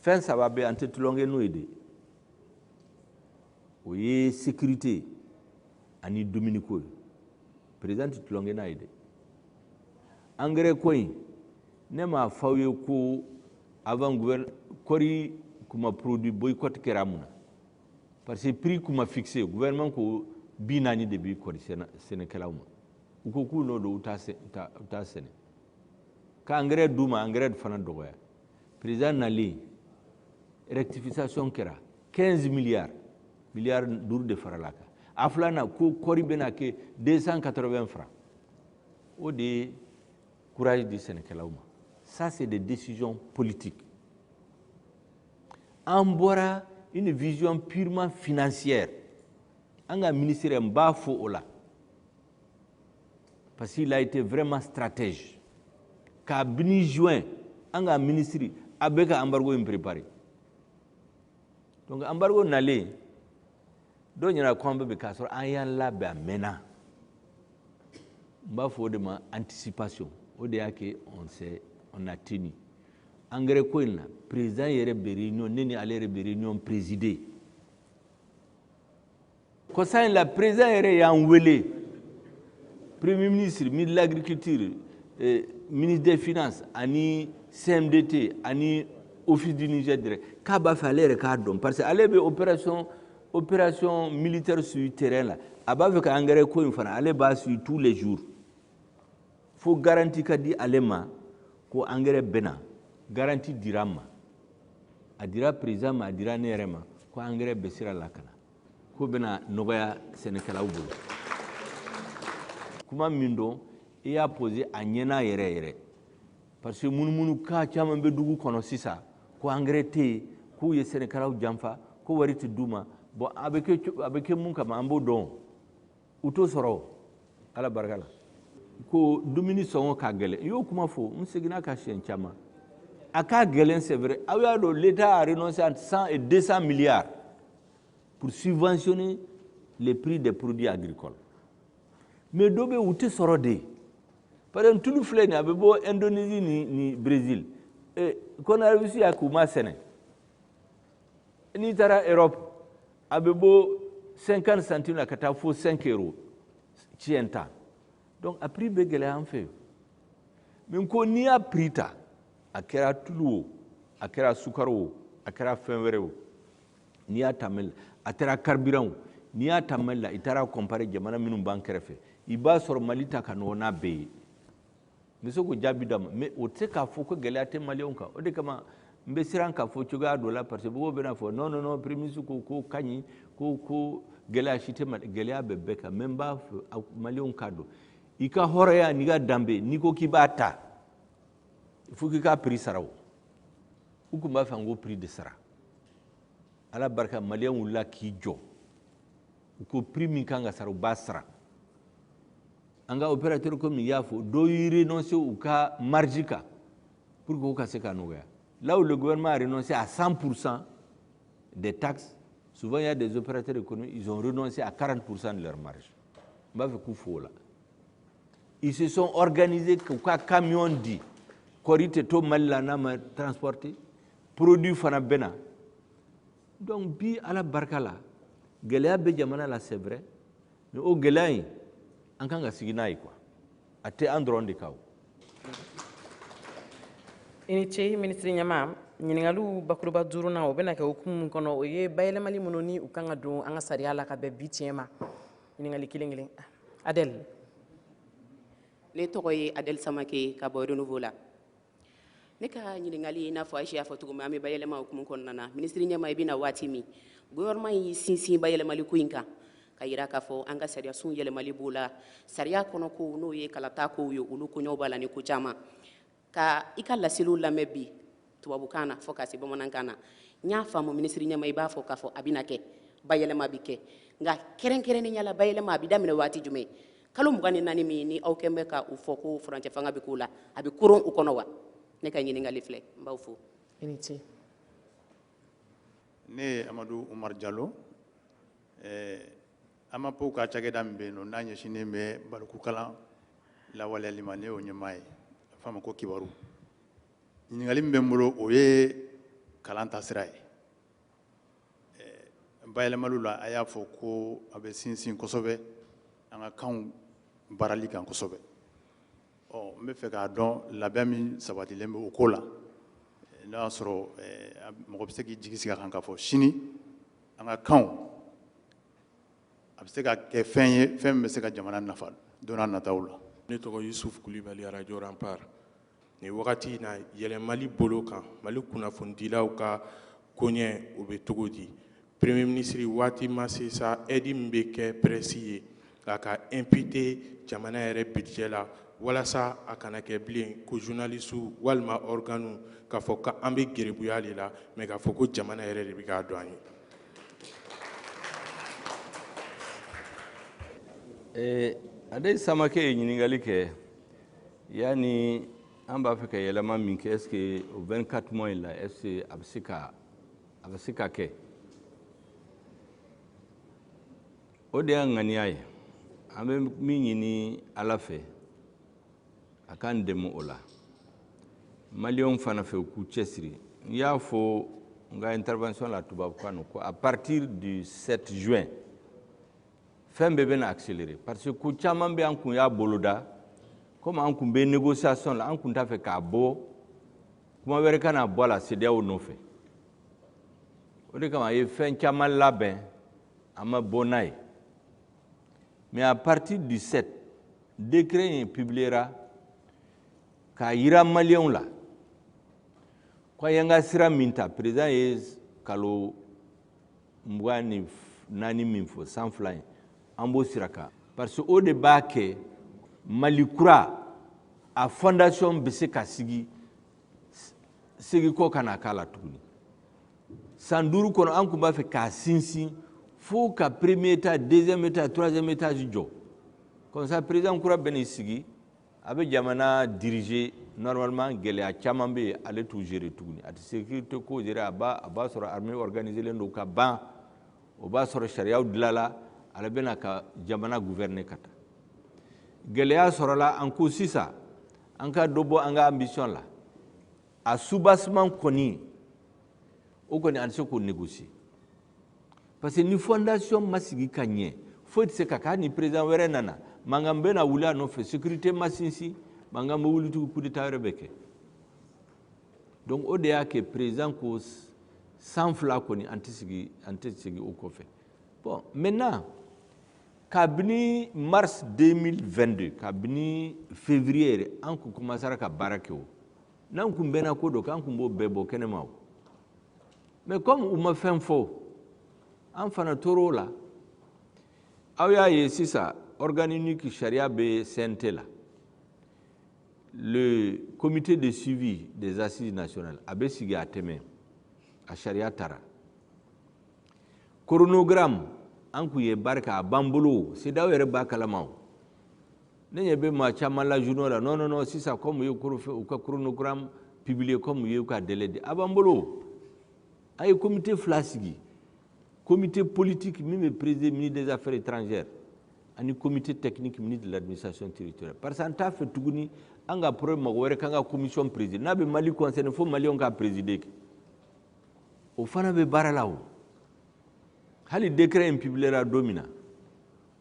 fɛn saba bɛ an tɛ tulonkɛ n'o ye de, o ye sécurité ani dumuniko ye. Président tɛ tulonkɛ n'a ye dɛ. Engrais ko in, ne m'a fɔ aw ye ko avant gouverne kɔri kuma produit boycott kɛra mun na? Parce que prix kuma fixé, gouvernement ko 40 de bi kɔri sɛnɛkɛlaw ma. U ko k'u n'o don, u t'a sɛnɛ. Ka engrais d'u ma, engrais fana dɔgɔya. Président nalen, rectification kɛra 15 milliards, miliyari 5 de farala a kan. A filanan ko kɔri bɛna kɛ 280 francs. O de ye courage di sɛnɛkɛlaw ma. Ça, c'est des décisions politiques. An bɔra une vision purement financière. An ka ministre, n b'a fo o la, parce qu'il a été vraiment stratège. Kabini juin, an ka ministre a bɛ ka embargo in préparer. Donc embargo nalen, dɔw ɲɛna ko an bɛɛ bɛ k'a sɔrɔ an y'an labɛn a mɛnna. N b'a fɔ o de ma anticipation. O de y'a kɛ on a tenu. Engrais ko in na, président yɛrɛ bɛ réunion, ne ni ale yɛrɛ bɛ réunion présider. Kɔsa in la, président yɛrɛ y'an wele, premier ministre, ministre de l'agriculture, ministre des finances ani CMDT ani office du Niger direct, k'a b'a fɛ ale yɛrɛ k'a dɔn, parce que ale bɛ opération militaire sur terrain la. A b'a fɛ ka engrais ko in fana, ale b'a suivre tous les jours. Fo garantie ka di ale ma ko engrais bɛ na. Garantie dira n ma, a dira président ma, a dira ne yɛrɛ ma, ko engrais bɛ sira la ka na, ko bɛna nɔgɔya sɛnɛkɛlaw bolo. Kuma min don, i y'a posé a ɲɛna yɛrɛ yɛrɛ, parce que munumunu ka caman bɛ dugu kɔnɔ sisan ko engrais tɛ yen, k'u ye sɛnɛkɛlaw janfa, ko wari tɛ d'u ma. Bon, a bɛ kɛ mun kama, an b'o dɔn. U t'o sɔrɔ, Ala barika la. Ko dumuni sɔngɔ ka gɛlɛn, i y'o kuma fɔ, n seginna ka siɲɛ caman. A ka gɛlɛn, c'est vrai. Aw y'a dɔn, l'État a renoncé à 100 et 200 milliards pour subventionner les prix des produits agricoles. Mais dɔ bɛ yen, u tɛ sɔrɔ de. Par exemple, tulu filɛ nin ye, a bɛ bɔ Indonésie ni Brésil. Coronavirus y'a k'u ma sɛnɛ. N'i taara Europe, a bɛ bɔ 50 centimes la ka taa fo 5 euros tiɲɛ ta. Donc a prix bɛ gɛlɛya an fɛ yen. Mais ko n'i y'a prix ta, a kɛra tulu o, a kɛra sukaro o, a kɛra fɛn wɛrɛ o, n'i y'a ta Mali la, a taara carburant o, n'i y'a ta Mali la, i taara comparer jamana minnu b'an kɛrɛfɛ, i b'a sɔrɔ Mali ta ka nɔgɔn n'a bɛɛ ye. N bɛ se k'o jaabi d'a ma, mais o tɛ se k'a fɔ ko gɛlɛya tɛ maliyɛnw kan. O de kama n bɛ siran k'a fɔ cogoya dɔ la, parce que mɔgɔw bɛna fɔ non, non, non, premier ministre ko ko ka ɲi, ko gɛlɛya si tɛ Mali. Gɛlɛya bɛ bɛɛ kan, mais n b'a fɛ maliyɛnw k'a dɔn, i ka hɔrɔnya n'i ka danbe, n'i ko k'i b'a ta, il faut k'i ka prix sara. O u tun b'a fɛ an k'o prix de sara. Ala barika, maliyɛn wulila k'i jɔ, u ko prix min kan ka sara, u b'a sara. An ka opérateur, komi i y'a fɔ, dɔw y'i renoncer u ka marge kan pour que u ka se ka nɔgɔya. Là où le gouvernement a renoncé à 100% des taxes, souvent il y a des opérateurs économiques, ils ont renoncé à 40% de leur marge. N b'a fɛ k'u fo o la. Ils se sont organisés k'u ka camion di. Kɔri tɛ to Mali la n'a ma transporter, produit fana bɛ na. Donc bi, Ala barika la, gɛlɛya bɛ jamana la, c'est vrai, mais o gɛlɛya in, an kan ka sigi n'a ye quoi. A tɛ an dɔrɔn de kan o. I ni ce, minisiri ɲɛma. Ɲininkaliw bakuruba duurunan, o bɛna kɛ hukumu min kɔnɔ, o ye bayɛlɛmali minnu ni u kan ka don an ka sariya la ka bɛn bi tiɲɛ ma. Ɲininkali kelen kelen. Adɛli. Ne tɔgɔ ye Adɛli Samake ka bɔ Renouveau la. Ne ka ɲininkali, i n'a fɔ Ayise y'a fɔ cogo min, an bɛ bayɛlɛma hukumu kɔnɔna na. Minisiri ɲɛma, i bɛna waati min, gouvernement y'i sinsin bayɛlɛmali ko in kan, ka yira k'a fɔ an ka sariyasun yɛlɛmali b'o la, sariya kɔnɔ kow, n'o ye kalata kow ye, olu koɲɛw b'a la ni ko caman. Ka i ka laseliw lamɛn bi tubabukan na fo ka se bamanankan na, n y'a faamu, minisiri ɲɛma, i b'a fɔ k'a fɔ a bɛna kɛ, bayɛlɛma bɛ kɛ. Nka kɛrɛnkɛrɛnnenya la, bayɛlɛma a bɛ daminɛ waati jumɛn? Kalo 24 min ni aw kɛn bɛ ka o fɔ ko furancɛ fanga bɛ k'o la, a bɛ koron o kɔnɔ wa? Ne ka ɲininkali filɛ. N b'aw fo. I ni ce. Ne ye Amadu Umar Jalo, AMAPO ka cakɛda min bɛ yen nɔ, n'a ɲɛsinnen bɛ balikukalan lawaleyali ma, ne y'o ɲɛmaa ye, a fɔ a ma ko Kibaru. Ɲininkali min bɛ n bolo, o ye kalan taasira ye. Bayɛlɛmaliw la, a y'a fɔ ko a bɛ sinsin kosɛbɛ an ka kanw baarali kan kosɛbɛ. Ɔ, n bɛ fɛ k'a dɔn labɛn min sabatilen bɛ o ko la, n'a y'a sɔrɔ mɔgɔ bɛ se k'i jigi sigi a kan k'a fɔ sini an ka kanw A bɛ se ka kɛ fɛn ye, fɛn min bɛ se ka jamana nafa don n'a nataw la. Ne tɔgɔ Yusuf Kulibali, Radio Rempart. Nin wagati in na, yɛlɛmali bolo kan, Mali kunnafonidilaw ka koɲɛ, o bɛ cogo di? Premier ministre, waati ma se sa, aide min bɛ kɛ presse ye, a ka imputer jamana yɛrɛ budget la, walasa a kana kɛ bilen ko journaliste walima organe k'a fɔ k'an bɛ gerebuya de la, mais k'a fɔ ko jamana yɛrɛ de bɛ k'a dɔn an ye? Ade Samake ye ɲininkali kɛ yanni an b'a fɛ ka yɛlɛma min kɛ, est ce que o 24 mois in la, est ce que a bɛ se ka kɛ? O de y'an ŋaniya ye. An bɛ min ɲini Ala fɛ, a k'an dɛmɛ o la. Maliyɛnw fana fɛ, u k'u cɛsiri. N y'a fɔ n ka intervention la tubabukan na ko à partir du 7 juin, fɛn bɛɛ bɛna accélérer, parce que ko caman bɛ an kun y'a boloda, comme an kun bɛ négociation la, an kun t'a fɛ k'a bɔ kuma wɛrɛ ka na bɔ a la CEDEAO nɔfɛ. O de kama a ye fɛn caman labɛn, an ma bɔ n'a ye. Mais à partir du 7, décret in publiera k'a yira maliyɛnw la ko an y'an ka sira min ta. Président ye kalo 24 min fɔ, san 2 in, an b'o sira kan, parce que o de b'a kɛ Mali kura a fondation bɛ se ka sigi, segi kɔ ka na k'a la tuguni. San 5 kɔnɔ, an tun b'a fɛ k'a sinsin fo ka premier étage, deuxième étage, troisième étage jɔ. Comme ça, président kura bɛ n'i sigi, a bɛ jamana diriger normalement. Gɛlɛya caman bɛ yen, ale t'u gérer tuguni, a tɛ sécurité ko gérer, a b'a sɔrɔ armée organisée len don ka ban, o b'a sɔrɔ sariyaw dilanla, ale bɛna ka jamana gouverner ka taa. Gɛlɛya sɔrɔla, an ko sisan an ka dɔ bɔ an ka ambition la. A soubassement kɔni, o kɔni an tɛ se k'o négocier, parce que ni fondation ma sigi ka ɲɛ, foyi tɛ se ka kɛ. Hali ni président wɛrɛ nana, mankan bɛ na wuli a nɔfɛ, sécurité ma sinsin, mankan bɛ wuli tugun, coup d'état wɛrɛ bɛ kɛ. Donc o de y'a kɛ président ko san 2 kɔni, an tɛ sigi o kɔfɛ. Bon, maintenant, kabini mars 2022, kabini février yɛrɛ, an kun commencera ka baara kɛ o. N'an kun bɛnna ko dɔ kan, an kun b'o bɛɛ bɔ kɛnɛma o. Mais comme u ma fɛn fɔ, an fana tor'o la. Aw y'a ye sisan, organe unique sariya bɛ CNT la. Le comité de suivi des assises nationales a bɛ sigi a tɛmɛ, a sariya tara. Chronogramme, an kun ye baara kɛ, a b'an bolo, CEDEAO yɛrɛ b'a kalama o. Ne ɲɛ bɛ maa caman la journaux la, non non non, sisan comme u ye u ka chronogramme publier, comme u ye u ka délai di, a b'an bolo. A ye comité 2 sigi, comité politique min bɛ présider ministre des Affaires étrangères, ani comité technique ministre de l'Administration territoriale, parce que an t'a fɛ tuguni an ka problème mɔgɔ wɛrɛ k'an ka commission présider. N'a bɛ Mali concerné, fo maliyɛnw ka présider kɛ. O fana bɛ baara la o. Hali décret in publiera don min na,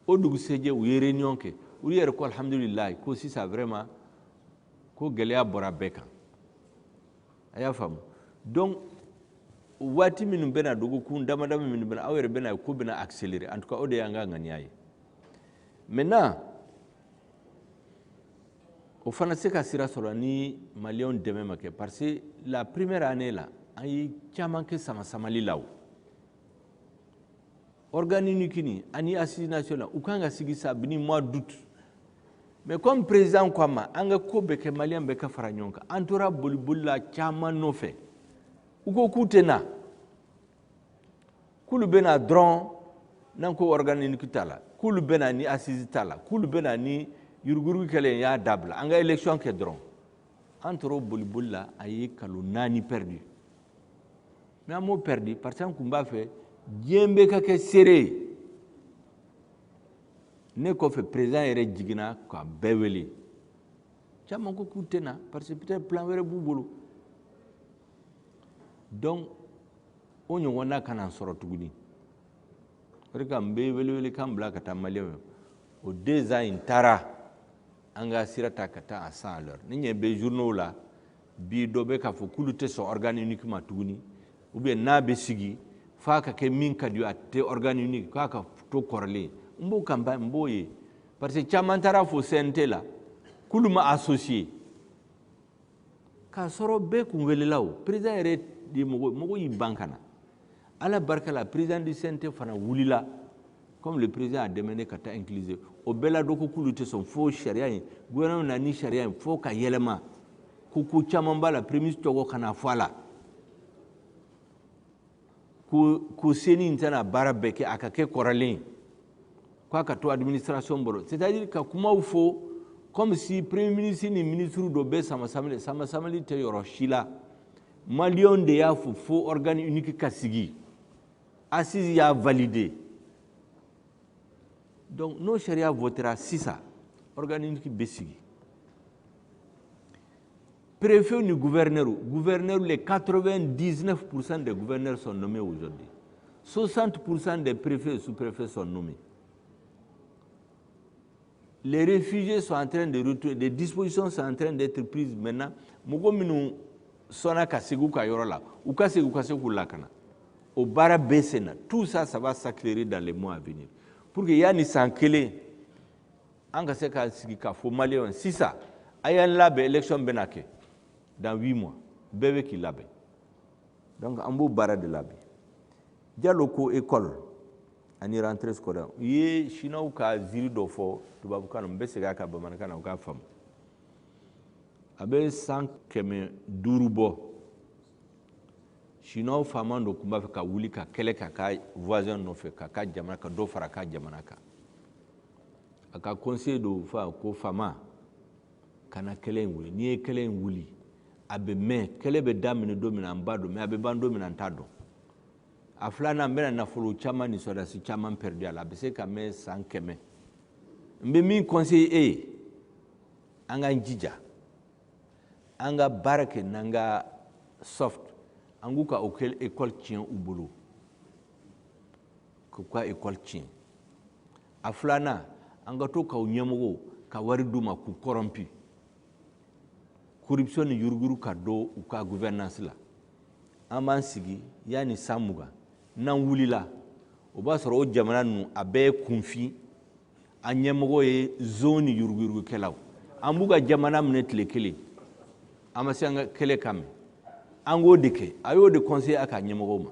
o dugusɛjɛ u ye réunion kɛ, u yɛrɛ ko alhamdulilayi, ko sisan vraiment ko gɛlɛya bɔra bɛɛ kan. A y'a faamu. Donc waati minnu bɛna, dɔgɔkun dama dama minnu bɛna, aw yɛrɛ bɛna ko bɛna accélérer. En tout cas, o de y'an ka ŋaniya ye. Maintenant, o fana se ka sira sɔrɔ ni maliyɛnw dɛmɛ ma kɛ, parce que la première année la, an ye caman kɛ sama-samali la o. Organe unique ni ani assise nationale, u kan ka sigi sabini mois d'août, mais comme président ko a ma an ka ko bɛɛ kɛ maliyɛn bɛɛ ka fara ɲɔgɔn kan, an tora boliboli la caman nɔfɛ. U ko k'u tɛ na, k'olu bɛ na dɔrɔn n'an ko organe unique t'a la, k'olu bɛ na ni assise t'a la, k'olu bɛ na ni yuruguyurugu kɛlen y'a dabila, an ka élection kɛ dɔrɔn. An tora o boliboli la, a ye kalo 4 perdu. Mais an m'o perdu parce que an kun b'a fɛ diɲɛ bɛɛ ka kɛ seere ye. Ne kɔfɛ, président yɛrɛ jiginna ka bɛɛ wele. Caman ko k'u tɛ na parce que peut-être plan wɛrɛ b'u bolo. Donc o ɲɔgɔnna kana sɔrɔ tuguni. O de kama n bɛ welewelekan bila ka taa maliyɛnw ye. O 2 ans in taara, an ka sira ta ka taa à 100 à l'heure. Ni ɲɛ bɛ journaux la bi, dɔ bɛ k'a fɔ k'olu tɛ sɔn organe unique ma tuguni, ou bien n'a bɛ sigi f'a ka kɛ min ka di, a tɛ organe unique, k'a ka to kɔrɔlen. N b'o campagne, n b'o ye, parce que caman taara fo CNT la k'olu ma associé, k'a sɔrɔ bɛɛ kun welela. O président yɛrɛ de, mɔgɔ mɔgɔ y'i ban ka na. Ala barika la, président du CNT fana wulila, comme le président a demandé ka taa incluser o bɛɛ la. Dɔ ko k'olu tɛ sɔn fo sariya in, gouvernement na ni sariya in fo ka yɛlɛma, ko ko caman b'a la, premier ministre tɔgɔ kana fɔ a la, ko CENI in tɛna baara bɛɛ kɛ, a ka kɛ kɔrɔlen, k'a ka to administration bolo, c'est à dire ka kumaw fɔ comme si premier ministre ni ministre dɔ bɛ sama samali. Sama samali tɛ yɔrɔ si la. Maliyɛnw de y'a fɔ fo organe unique ka sigi, assise y'a validé. Donc n'o sariya votera sisan, organe unique bɛ sigi. Préfet ni gouverneur, gouverneur, les 99% des gouverneurs sont nommés aujourd'hui, 60% des préfets et sous-préfets sont nommés. Les réfugiés sont en train de retourner, des dispositions sont en train d'être prises maintenant. Mɔgɔ minnu sɔnna ka segin u ka yɔrɔ la, u ka segin, u ka se k'u lakana, o baara bɛɛ sen na. Tout ça, ça va s'accélérer dans les mois à venir pour que yanni san kelen, an ka se ka sigi k'a fɔ maliyɛnw sisan: a y'an labɛn, élection bɛna kɛ dans 8 mois, bɛɛ bɛ k'i labɛn. Donc an b'o baara de labɛn. Jalo ko école ani rentrée scolaire, u ye chinois ka ziiri dɔ fɔ tubabukan na, n bɛ segin a kan bamanankan na, u k'a faamu. A bɛ san 500 bɔ, chinois faama dɔ tun b'a fɛ ka wuli ka kɛlɛ k'a ka voisin nɔfɛ, k'a ka jamana ka dɔ fara a ka jamana kan. A ka conseiller dɔ fa ko: faama, kana kɛlɛ in wuli. N'i ye kɛlɛ in wuli, a bɛ mɛn. Kɛlɛ bɛ daminɛ don min na, an b'a dɔn, mais a bɛ ban don min na, an t'a dɔn. A filanan, n bɛna nafolo caman ni sɔrɔdasi caman perdu a la, a bɛ se ka mɛn san 100. N bɛ min conseiller e ye, an k'an jija, an ka baara kɛ n'an ka soft, an k'u ka école tiɲɛ u bolo, k'u ka école tiɲɛ. A filanan, an ka to k'aw ɲɛmɔgɔw ka wari d'u ma k'u corrompu, corruption ni yuruguyurugu ka don u ka gouvernance la. An b'an sigi, yanni san 20 n'an wulila, o b'a sɔrɔ o jamana ninnu a bɛɛ ye kunfin, an ɲɛmɔgɔ ye zon ni yuruguyurugukɛlaw. An b'u ka jamana minɛ tile kelen, an ma se an ka kɛlɛ kan mɛn, an k'o de kɛ. A y'o de conseiller a ka ɲɛmɔgɔw ma.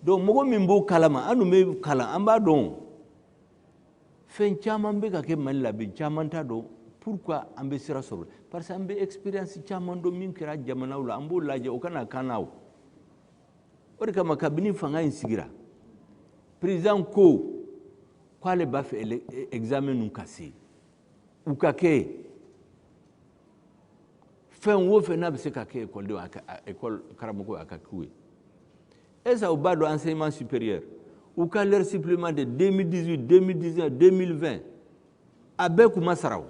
Donc mɔgɔ min b'o kalama, an dun bɛ kalan, an b'a dɔn fɛn caman bɛ ka kɛ Mali la bi, caman t'a dɔn pourquoi an bɛ sira sɔrɔ, parce que an bɛ expérience caman dɔn min kɛra jamanaw la, an b'o lajɛ, o kana kan na. O de kama, kabini fanga in sigira, président ko k'ale b'a fɛ examen ninnu ka se u ka kɛ. Fɛn o fɛn n'a bɛ se ka kɛ ekɔlidenw, a ka école karamɔgɔ, a ka k'u ye. Est-ce que u b'a dɔn enseignement supérieur, u ka l'heure supplémentaire 2018, 2019, 2020, a bɛɛ kun ma sara? O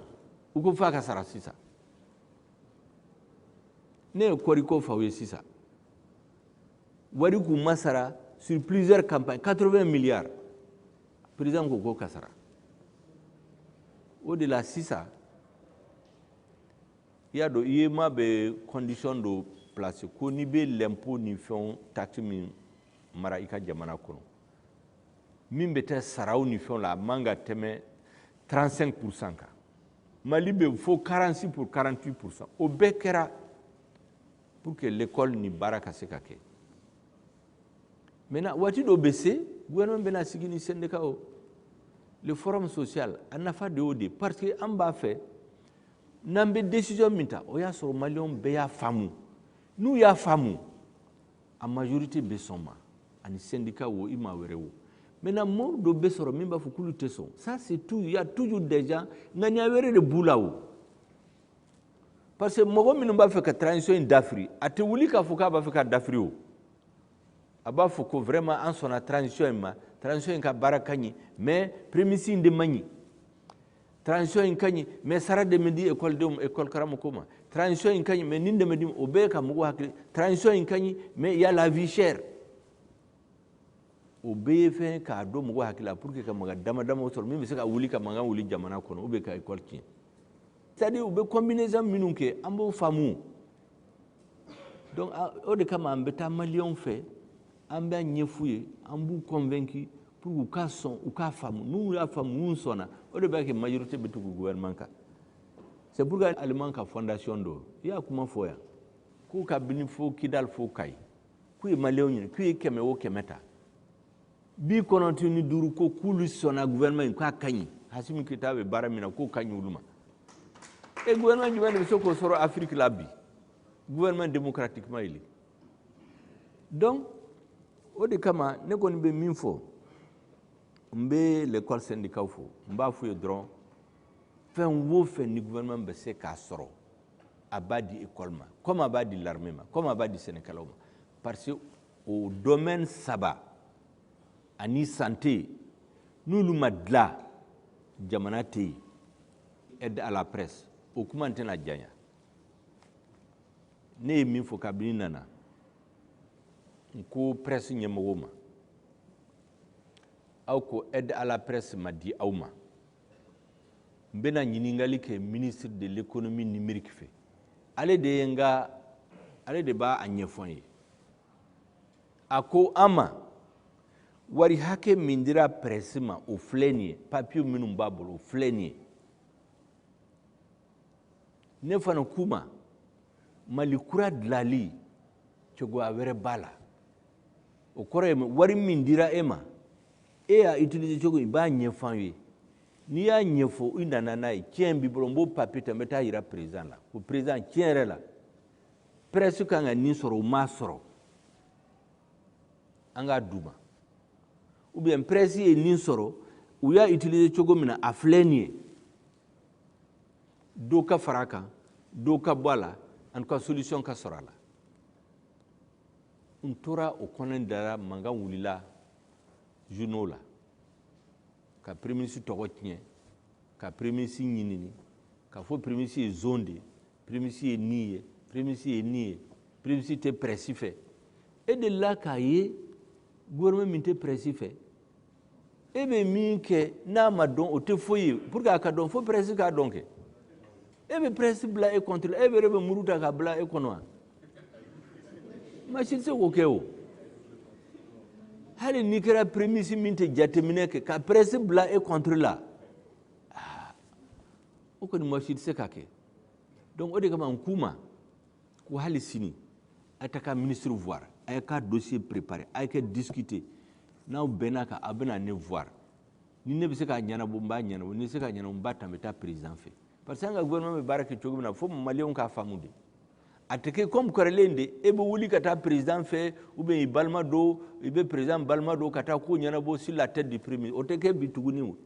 u ko f'a ka sara sisan. Ne ye kɔriko f'aw ye sisan, wari kun ma sara sur plusieurs campagnes, 80 milliards. Président ko ko ka sara. O de la sisan, i y'a dɔn, UEMOA bɛ condition dɔ place ko n'i bɛ l'impôt ni fɛnw, taxe min mara i ka jamana kɔnɔ, min bɛ taa saraw ni fɛnw la, a man ka tɛmɛ 35% kan. Mali bɛ fo 46 pour 48%. O bɛɛ kɛra pour que l'école ni baara ka se ka kɛ. Maintenant, waati dɔ bɛ se, gouvernement bɛna sigi ni syndicat o, le forum social, a nafa de y'o de, parce que an b'a fɛ n'an bɛ décision min ta, o y'a sɔrɔ maliyɛnw bɛɛ y'a faamu. N'u y'a faamu, a majorité bɛ sɔn ma, ani syndicat wo, i maa wɛrɛ wo. Maintenant, mɔgɔ dɔ bɛ sɔrɔ min b'a fɔ k'olu tɛ sɔn. Ça, c'est tout. Il y a toujours des gens, ŋaniya wɛrɛ de b'u la o, parce que mɔgɔ minnu b'a fɛ ka transition in dafiri, a tɛ wuli k'a fɔ k'a b'a fɛ ka dafiri. O a b'a fɔ ko vraiment, an sɔnna transition in ma, transition in ka baara ka ɲi, mais prémisse in de man ɲi. Transition in ka ɲi, mais sara de bɛ di ekɔlidenw, école karamɔgɔ ma. Transition in ka ɲi, mais nin de bɛ di, o bɛɛ ka mɔgɔw hakili. Transition in ka ɲi, mais il y a la vie chère. O bɛɛ ye fɛn k'a dɔn mɔgɔw hakili la pour que ka maga dama dama sɔrɔ min bɛ se ka wuli ka mankan wuli jamana kɔnɔ ou bien ka école tiɲɛ. C'est à dire, u bɛ combinaison minnu kɛ, an b'o faamu. Donc o de kama, an bɛ taa maliyɛnw fɛ, an b'a ɲɛf'u ye, an b'u convaincu. Pour u ka sɔn, u k'a faamu. N'u y'a faamu, n'u sɔnna, o de b'a kɛ majorité bɛ tugu gouvernement kan. C'est pourquoi allemand ka fondation dɔ i y'a kuma fɔ yan k'u ka bini fo Kidal fo Kayi, k'u ye maliyɛnw ɲini, k'u ye 100 o 100 ta, 95 ko k'olu sɔnna gouvernement in k'a ka ɲi, Assimi Goïta bɛ baara min na k'o ka ɲi olu ma. E gouvernement jumɛn de bɛ se k'o sɔrɔ Afrique la bi, gouvernement démocratiquement élu? Donc o de kama ne kɔni bɛ min fɔ, n bɛ l'école syndicat fo, n b'a f'u ye dɔrɔn, fɛn o fɛn ni gouvernement bɛ se k'a sɔrɔ, a b'a di école ma, comme a b'a di l'armée ma, comme a b'a di sɛnɛkɛlaw ma, parce que o domaine saba ani santé, n'olu ma dilan, jamana tɛ yen. Aide à la presse, o kuma n tɛna janya. Ne ye min fɔ kabini nana, n ko presse ɲɛmɔgɔw ma, aw ko aide à la presse ma di aw ma, n bɛna ɲininkali kɛ ministre de l'économie numérique fɛ, ale de ye n ka, ale de b'a ɲɛfɔ n ye. A ko an ma wari hakɛ min dira presse ma, o filɛ nin ye, papier minnu b'a bolo, o filɛ nin ye. Ne fana k'u ma, Mali kura dilanli cogoya wɛrɛ b'a la. O kɔrɔ ye wari min dira e ma, e y'a utiliser cogo, i b'a ɲɛfɔ an ye. N'i y'a ɲɛfɔ, i nana n'a ye, tiɲɛ b'i bolo, n b'o papier ta, n bɛ taa yira président la ko président, tiɲɛ yɛrɛ la, presse kan ka nin sɔrɔ, o m'a sɔrɔ, an k'a d'u ma. Ou bien presse ye nin sɔrɔ, u y'a utiliser cogo min na, a filɛ nin ye, dɔ ka fara a kan, dɔ ka bɔ a la, en tout cas solution ka sɔrɔ a la. N tora o kɔnɔ dara, mankan wulila journaux la ka premier ministre tɔgɔ tiɲɛ, ka premier ministre ɲinini, k'a fɔ premier ministre ye zon de ye, premier ministre ye nin ye, premier ministre ye nin ye, premier ministre tɛ presse fɛ. E delila k'a ye gouvernement min tɛ presse fɛ? E bɛ min kɛ n'a ma dɔn, o tɛ foyi ye. Pour que a ka dɔn, fo presse k'a dɔn kɛ. E bɛ presse bila e contre, e yɛrɛ bɛ muru ta k'a bila e kɔnɔ wa? Maa si tɛ se k'o kɛ o. Hali n'i kɛra premier ministre min tɛ jateminɛ kɛ, ka presse bila e contre la, o kɔni maa si tɛ se k'a kɛ. Donc o de kama n k'u ma ko hali sini a ye taa ministre voir, a ye ka dossier préparer, a ye kɛ discuter, n'aw bɛnna kan, a bɛna ne voir. Ni ne bɛ se k'a ɲɛnabɔ, n b'a ɲɛnabɔ. Ni ne se k'a ɲɛnabɔ, n b'a ta, n bɛ taa président fɛ. Parce que an ka gouvernement bɛ baara kɛ cogo min na, fo maliyɛnw k'a faamu de. A tɛ kɛ comme kɔrɔlen de, e bɛ wuli ka taa président fɛ, ou bien i balima dɔ, i bɛ président balima dɔ ka taa ko ɲɛnabɔ sur la tête du premier. O tɛ kɛ bi tuguni o.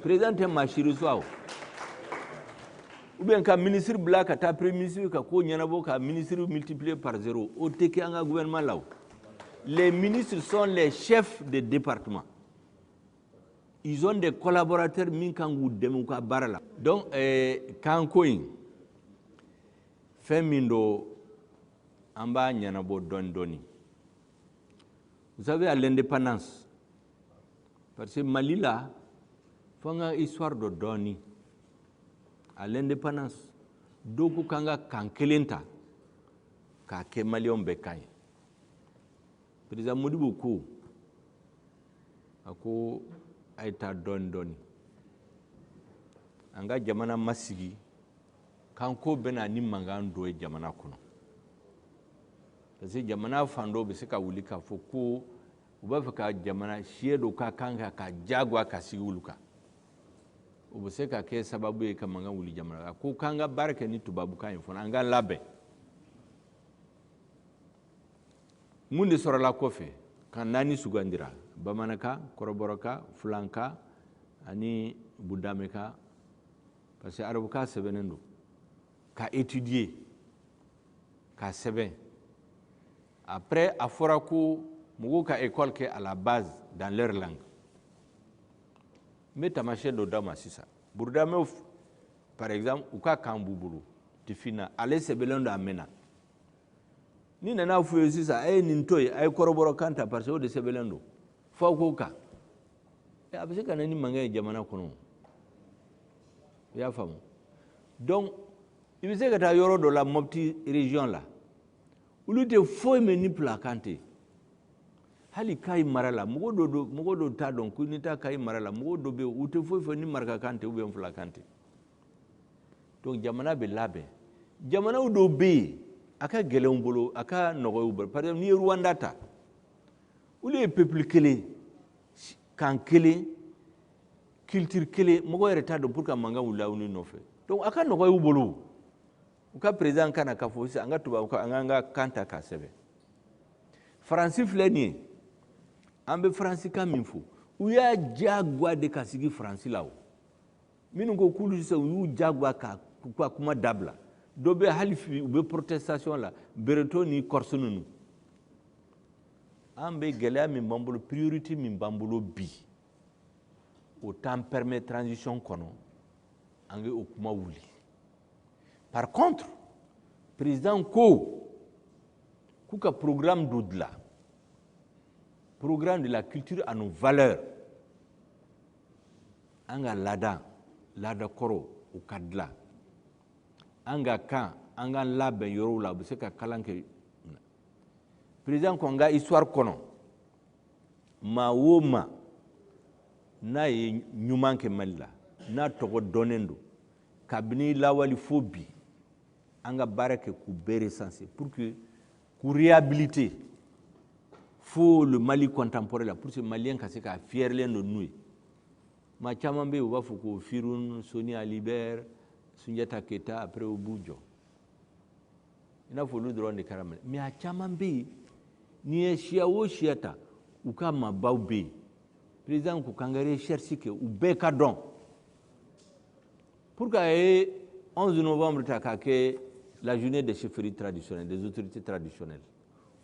Président tɛ maa si reçoit o. Ou bien ka ministre bila ka taa premier ministre ka ko ɲɛnabɔ, ka ministre multiplier par zéro, o tɛ kɛ an ka gouvernement la o. Les ministres sont les chefs de département. Ils ont des collaborateurs min kan k'u dɛmɛ u ka baara la. Donc kanko in, fɛn min don, an b'a ɲɛnabɔ dɔɔni dɔɔni. Vous savez, à l'indépendance, parce que Mali la, fo an ka histoire dɔ dɔɔni. À l'indépendance, dɔw ko k'an ka kan kelen ta k'a kɛ maliyɛnw bɛɛ kan ye. Président Modibo ko, a ko a ye taa dɔɔni dɔɔni, an ka jamana ma sigi kanko bɛna ni mankan dɔ ye jamana kɔnɔ, parce que jamana fan dɔw bɛ se ka wuli k'a fɔ ko u b'a fɛ ka jamana siya dɔ ka kan kan ka diyagoya ka sigi olu kan, o bɛ se ka kɛ sababu ye ka mankan wuli jamana kan. Ko k'an ka baara kɛ ni tubabukan ye fana, an ka labɛn. Mun de sɔrɔla kɔfɛ? Kan naani sugandira: bamanankan, kɔrɔbɔrɔkan, fulankan ani budamɛkan, parce que arabukan sɛbɛnnen don ka étudier ka sɛbɛn. Après, a fɔra ko mɔgɔw ka école kɛ à la base dans leur langue. N bɛ taamasiyɛn dɔ d'aw ma sisan. Burudamɛw par exemple, u ka kan b'u bolo tifina, ale sɛbɛnlen don a mɛnna. Ni nana f'u ye sisan, a ye nin to yen, a ye kɔrɔbɔrɔkan ta, parce que o de sɛbɛnlen don, f'aw k'o kan, a bɛ se ka na ni mankan ye jamana kɔnɔ. I y'a faamu? Donc i bɛ se ka taa yɔrɔ dɔ la, Mopti région la, olu tɛ foyi mɛn ni pulakan tɛ. Hali Kayi mara la, mɔgɔ dɔw t'a dɔn ko n'i taa Kayi mara la, mɔgɔ dɔw bɛ yen, u tɛ foyi fɔ ni marakakan tɛ ou bien fulakan tɛ. Donc jamana bɛ labɛn. Jamanaw dɔw bɛ yen, a ka gɛlɛn u bolo, a ka nɔgɔ u bolo. Par exemple, n'i ye Rwanda ta, olu ye peuple kelen, kan kelen, culture kelen, mɔgɔ yɛrɛ t'a dɔn pour que mankan wulila u ni nɔfɛ. Donc a ka nɔgɔ u bolo. U ka président ka na k'a fɔ sisan an ka tubabu kan, an k'an ka kan ta k'a sɛbɛn. Faransi filɛ nin ye, an bɛ faransikan min fɔ, u y'a diyagoya de ka sigi Faransi la o. Minnu ko k'olu sisan u y'u diyagoya ka k'u ka kuma dabila. Dɔ bɛ hali bi u bɛ protestation la, Breton ni Corse ninnu. An bɛ gɛlɛya min b'an bolo, priorité min b'an bolo bi, o t'an permet transition kɔnɔ an k'o kuma wuli. Par contre, président ko k'u ka programme dɔ dilan, programme de la culture à nos valeurs. An ka laada, laada kɔrɔ, o ka dilan. An ka kan, an ka labɛn yɔrɔw la, u bɛ se ka kalan kɛ. Président ko an ka histoire kɔnɔ, maa o maa n'a ye ɲuman kɛ Mali la, n'a tɔgɔ dɔnnen don, kabini lawale fo bi, an ka baara kɛ k'u bɛɛ recenser pour que k'u réhabiliter fo le Mali contemporain la, pour que Malien ka se k'a fierlen don n'u ye. Maa caman bɛ yen, u b'a fɔ ko Firun, Soni Ali Ber, Sunjata Keita, après u b'u jɔ. I n'a fɔ olu dɔrɔn de kɛra Mali. Mais a caman bɛ yen, n'i ye siya o siya ta, u ka maabaw bɛ yen. Président ko k'an ka recherche kɛ, u bɛɛ ka dɔn. Pour que a ye 11 novembre ta k'a kɛ la journée des chefferies traditionnelles, des autorités traditionnelles.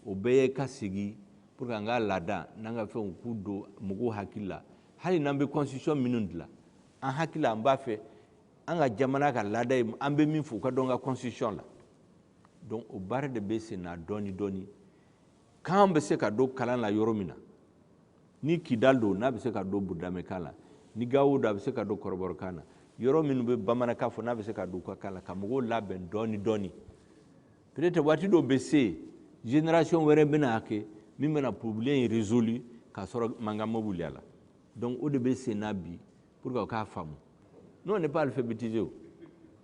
O bɛɛ ye ka segin pour que an ka laada n'an ka fɛnw k'u don mɔgɔw hakili la. Hali n'an bɛ constitution minnu dilan, an hakili la an b'a fɛ an ka jamana ka laada ye, an bɛ min fɔ u ka dɔn ka constitution la. Donc o baara de bɛ sen na dɔɔni dɔɔni. Kan bɛ se ka don kalan la yɔrɔ min na, ni Kidal don, n'a bɛ se ka don Burudamɛkan la, ni Gawo don, a bɛ se ka don kɔrɔbɔrɔkan na, yɔrɔ minnu bɛ bamanankan fɔ, n'a bɛ se ka don u ka kan la, ka mɔgɔw labɛn dɔɔni dɔɔni. Peut-être waati dɔw bɛ se, génération wɛrɛ bɛna kɛ min bɛna problème in résolu k'a sɔrɔ mankan ma wuli a la. Donc o de bɛ sen na bi pour que u k'a faamu. Nous, on n'est pas alphabétisés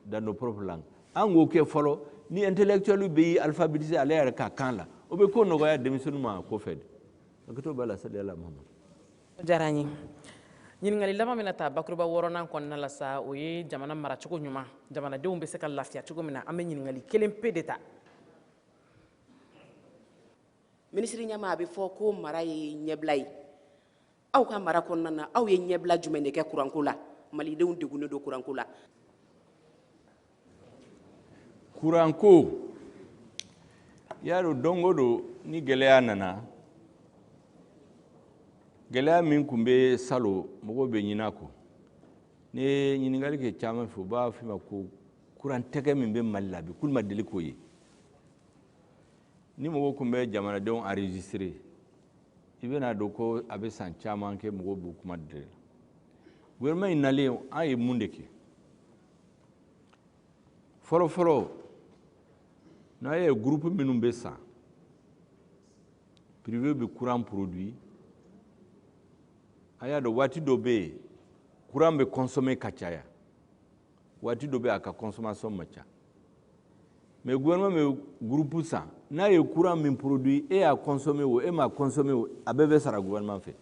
dans nos propres langues. An k'o kɛ fɔlɔ, ni intellectuel bɛ y'i alphabétisé ale yɛrɛ ka kan la, o bɛ ko nɔgɔya denmisɛnninw ma kɔfɛ de. Hakɛto b'a la, sali ala Muhammad. O diyara n ye. Ɲininkali laban bɛna ta bakuruba wɔɔrɔnan kɔnɔna la sa, o ye jamana maracogo ɲuman, jamanadenw bɛ se ka lafiya cogo min na. An bɛ ɲininkali kelen pe de ta. Minisiri ɲɛmaa, a bɛ fɔ ko mara ye ɲɛbila ye. Aw ka mara kɔnɔna na, aw ye ɲɛbila jumɛn de kɛ kuranko la? Malidenw degunnen don kuranko la. Kuranko, y'a dɔn, don o don ni gɛlɛya nana, gɛlɛya min tun bɛ salon, mɔgɔw bɛ ɲinɛ a kɔ. Ni ye ɲininkali kɛ caman fɛ, u b'a f'i ma ko kurantɛgɛ min bɛ Mali la bi, k'olu ma deli k'o ye. Ni mɔgɔw tun bɛ jamanadenw enregistré, i bɛna dɔn ko a bɛ san caman kɛ mɔgɔw b'u kuma de la. Gouvernement in nalen, an ye mun de kɛ? Fɔlɔ fɔlɔ, n'a ye groupe minnu bɛ san, privé bɛ courant produit, a y'a dɔn waati dɔ bɛ yen courant bɛ consommer ka caya, waati dɔ bɛ yen a ka consommation ma ca. Mais gouvernement bɛ groupe san, n'a ye courant min produit, e y'a consommer o, e m'a consommer o, a bɛɛ bɛ sara gouvernement fɛ.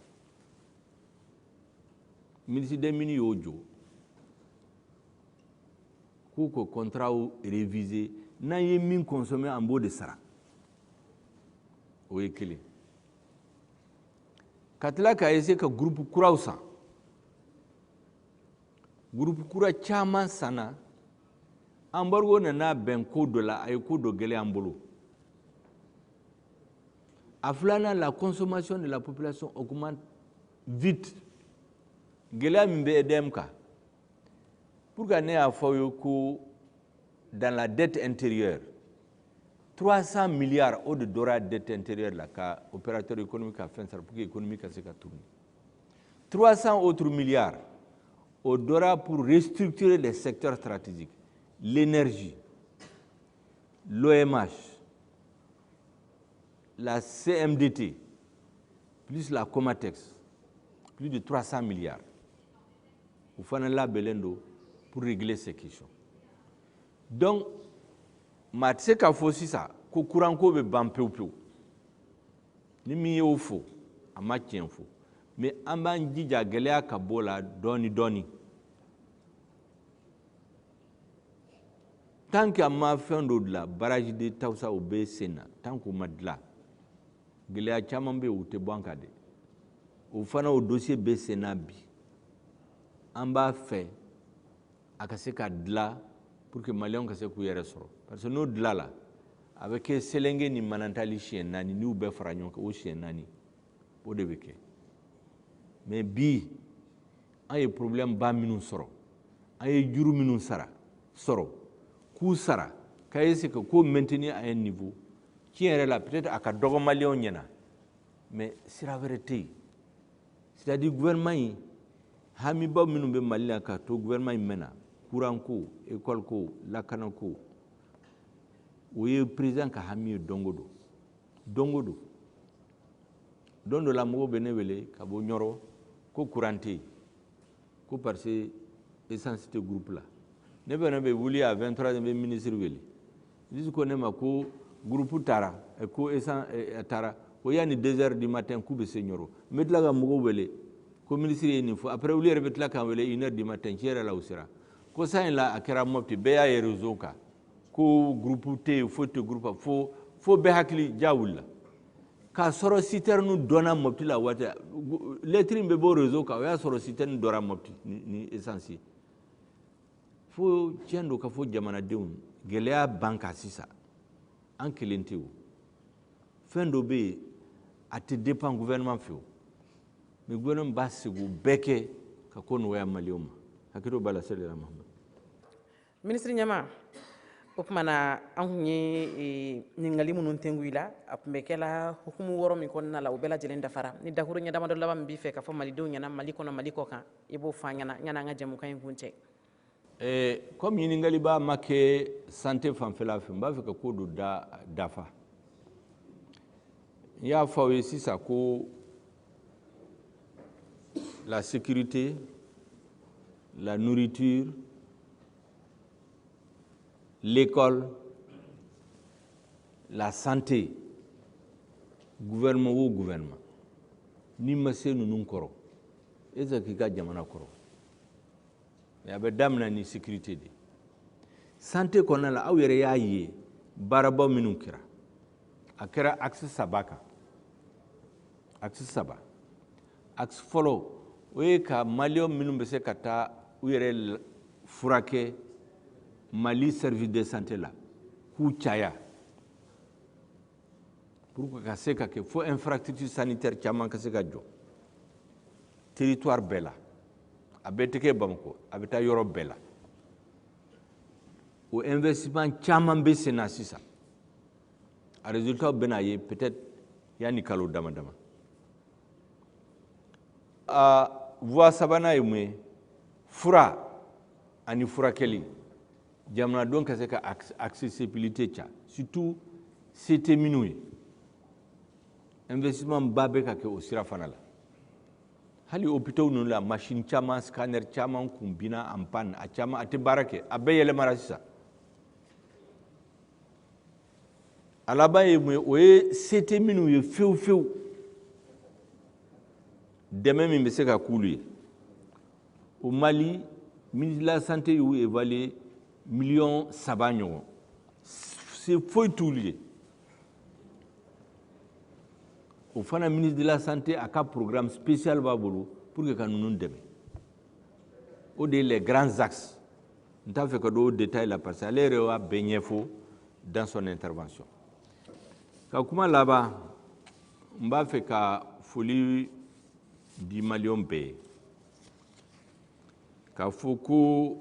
Ministre des Mines y'o jɔ k'u ka contrat réviser, n'an ye min consommer an b'o de sara. O ye kelen. Ka tila ka essayer ka groupe kuraw san. Groupe kura caman sanna. Embargo nana bɛn ko dɔ la, a ye ko dɔ gɛlɛya an bolo. A filanan, la consommation de la population augmente vite. Gɛlɛya min bɛ EDM kan. Pourquoi ne y'a fɔ aw ye ko dans la dette intérieure, 300 milliards o de dɔra dette intérieure la ka opérateur économique ka fɛn sara pour que économie ka se ka tourner. 300 autres milliards o dɔra pour restructurer les secteurs stratégiques, l'énergie, l'OMH, la CMDT. Plus la Comatex, plus de 300 milliards. O fana labɛnnen don pour régler ces questions. Donc maa tɛ se k'a fɔ sisan ko courant ko bɛ ban pewu pewu. Ni min y'o fɔ, a ma tiɲɛ fɔ, mais an b'an jija gɛlɛya ka bɔ la dɔɔni dɔɔni. Tant que an ma fɛn dɔ dilan, barrage de Tawusa, o bɛ sen na, tant qu'o ma dilan, gɛlɛya caman bɛ yen, o tɛ bɔ an kan dɛ. O fana, o dossier bɛ sen na bi. An b'a fɛ a ka se ka dilan pour que Maliyɛnw ka se k'u yɛrɛ sɔrɔ, parce que n'o dilan la, a bɛ kɛ Selenge ni Manantali siɲɛ 4, n'u bɛɛ fara ɲɔgɔn kan, o siɲɛ 4 o de bɛ kɛ. Mais bi, an ye problème ba minnu sɔrɔ, an ye juru minnu sara sɔrɔ k'u sara k'a essayer ka ko maintenir à un niveau, tiɲɛ yɛrɛ la, peut-être a ka dɔgɔ Maliyɛnw ɲɛna, mais sira wɛrɛ tɛ yen. C'est à dire, gouvernement in, hamibaw minnu bɛ Mali la ka to gouvernement in mɛnna, courant ko, école ko, lakana ko, o ye président ka hami ye don o don, don o don. Don dɔ la, mɔgɔw bɛ ne wele ka bɔ Ɲɔrɔ ko courant tɛ yen, ko parce que essence tɛ groupe la. Ne fana bɛ wuli à 23 heures, n bɛ ministre wele. Ministre ko ne ma ko groupe taara, ko essence taara, ko yanni 2 heures du matin k'u bɛ se Ɲɔrɔ. N bɛ tila ka mɔgɔw wele ko ministre ye nin fɔ. Après, olu yɛrɛ bɛ tila k'an wele 1 heure du matin. Tiɲɛ yɛrɛ la, u sera ko san in la, a kɛra Mopti, bɛɛ y'a ye réseau kan ko groupe tɛ yen, foyi tɛ groupe, fo bɛɛ hakili ja wulila k'a sɔrɔ citerne dɔnna Mopti la. Waati lettre in bɛ bɔ réseau kan, o y'a sɔrɔ citerne dɔra Mopti ni essence ye. Fo tiɲɛ don ka fɔ jamanadenw, gɛlɛya ban kan sisan, an kelen tɛ. O fɛn dɔ bɛ yen, a tɛ dépend gouvernement fɛ o, mais gouvernement b'a segu bɛɛ kɛ ka ko nɔgɔya Maliyɛnw ma. Hakili b'a la seli Mahamadu. Minisiri ɲɛma, o tuma na, an kun ye ɲininkali minnu tɛngu i la, a tun bɛ kɛla hukumu wɔɔrɔ min kɔnɔna la, o bɛɛ lajɛlen dafara. Ni dakuru ɲɛ damadɔ laban min b'i fɛ ka fɔ Malidenw ɲɛna, Mali kɔnɔ, Mali kɔ kan, i b'o fɔ an ɲɛna yanni an ka jɛmukan in kun cɛ. Comme ɲininkali b'a ma kɛ santé fanfɛla fɛ, n b'a fɛ ka ko dɔ da dafa. N y'a fɔ aw ye sisan ko la sécurité, la nourriture, l'école, la santé, gouvernement o gouvernement, n'i ma se ninnu kɔrɔ, e tɛ se k'i ka jamana kɔrɔ. Mais a bɛ daminɛ ni sécurité de. Santé kɔnɔna la, aw yɛrɛ y'a ye baarabaw minnu kɛra, a kɛra axe saba kan, axe saba. Axe fɔlɔ, o ye ka Maliyɛn minnu bɛ se ka taa u yɛrɛ furakɛ Mali service de santé la, k'u caya pour que ka se ka kɛ fo infrastructure sanitaire caman ka se ka jɔ territoire bɛɛ la. A bɛɛ tɛ kɛ Bamakɔ, a bɛ taa yɔrɔ bɛɛ la. O investissement caman bɛ sen na sisan, a résultat bɛna ye peut-être yanni kalo dama dama. A voie sabanan ye mun ye? Fura ani furakɛli, jamanadenw ka se ka accessibilité ca, surtout se tɛ minnu ye. Investissement ba bɛ ka kɛ o sira fana la. Hali hôpitaux ninnu la, machine caman, scanner caman kun binna en panne, a caman a tɛ baara kɛ, a bɛɛ yɛlɛmara sisan. A laban ye mun ye? O ye se tɛ minnu ye fewu fewu, dɛmɛ min bɛ se ka k'olu ye. O Mali, ministre de la Santé y'u évaluer 3 miliyɔn ɲɔgɔn, se foyi t'olu ye. O fana, ministre de la Santé a ka programme spécial b'a bolo pour que ka ninnu dɛmɛ. O de ye les grands axes. N t'a fɛ ka don o détail la, parce que ale yɛrɛ y'a bɛɛ ɲɛfɔ dans son intervention. Ka kuma laban, n b'a fɛ ka foli di Maliyɛnw bɛɛ ye, k'a fɔ ko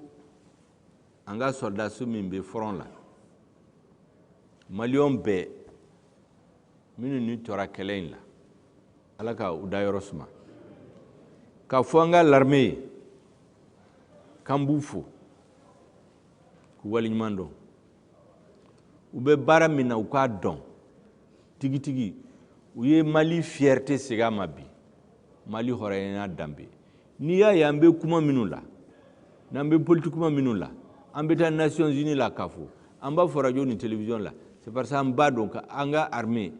an ka sɔrɔdasi min bɛ front la, Maliyɛnw bɛɛ minnu ni tora kɛlɛ in la, Ala ka u dayɔrɔ suma. K'a fɔ an ka l'armée ye k'an b'u fo k'u waleɲuman dɔn. U bɛ baara min na, u k'a dɔn tigitigi. U ye Mali fierté segin a ma bi. Mali hɔrɔnya danbe. N'i y'a ye an bɛ kuma minnu la, n'an bɛ politique kuma minnu la, an bɛ taa Nations Unies la k'a fɔ, an b'a fɔ radio ni télévision la, c'est parce que an b'a dɔn ka an ka armée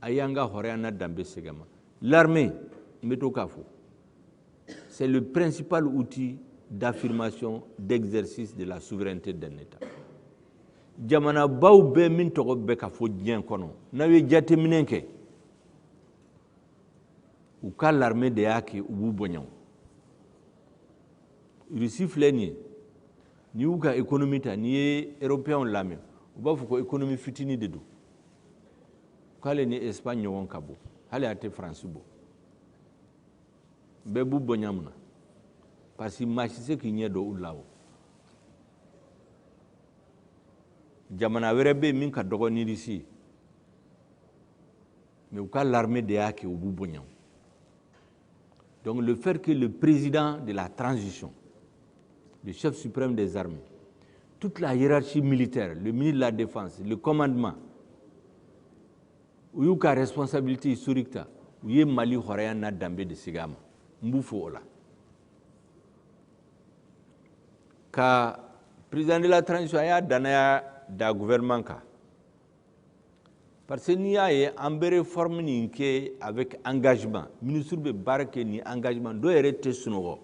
a y'an ka hɔrɔnya n'a danbe segin a ma. L'armée, n bɛ to k'a fɔ, c'est le principal outil d'affirmation, d'exercice de la souveraineté d'un État. Jamanabaw bɛɛ min tɔgɔ bɛ ka fɔ diɲɛ kɔnɔ, n'aw ye jateminɛ kɛ, u ka l'armée de y'a kɛ u b'u bonya. Russie filɛ nin ye, n'i y'u ka économie ta, n'i ye européens lamɛn, u b'a fɔ ko économie fitinin de don, k'ale ni Espagne ɲɔgɔn ka bon, hali a tɛ France bɔ. Bɛɛ b'u bonya mun na? Parce que maa si se k'i ɲɛ dɔn u la. O jamana wɛrɛ bɛ yen min ka dɔgɔ ni Russie ye, mais u ka l'armée de y'a kɛ u b'u bonya. Donc le fait que le président de la transition, le chef suprême des armées, toute la hiérarchie militaire, le ministre de la Défense, le commandement, u y'u ka responsabilité historique ta, u ye Mali hɔrɔnya n'a danbe de segin a ma. N b'u fo o la. Ka président de la transition, a y'a danaya da gouvernement kan. Parce que n'i y'a ye an bɛ réforme nin kɛ avec engagement, ministre bɛ baara kɛ ni engagement, dɔw yɛrɛ tɛ sunɔgɔ.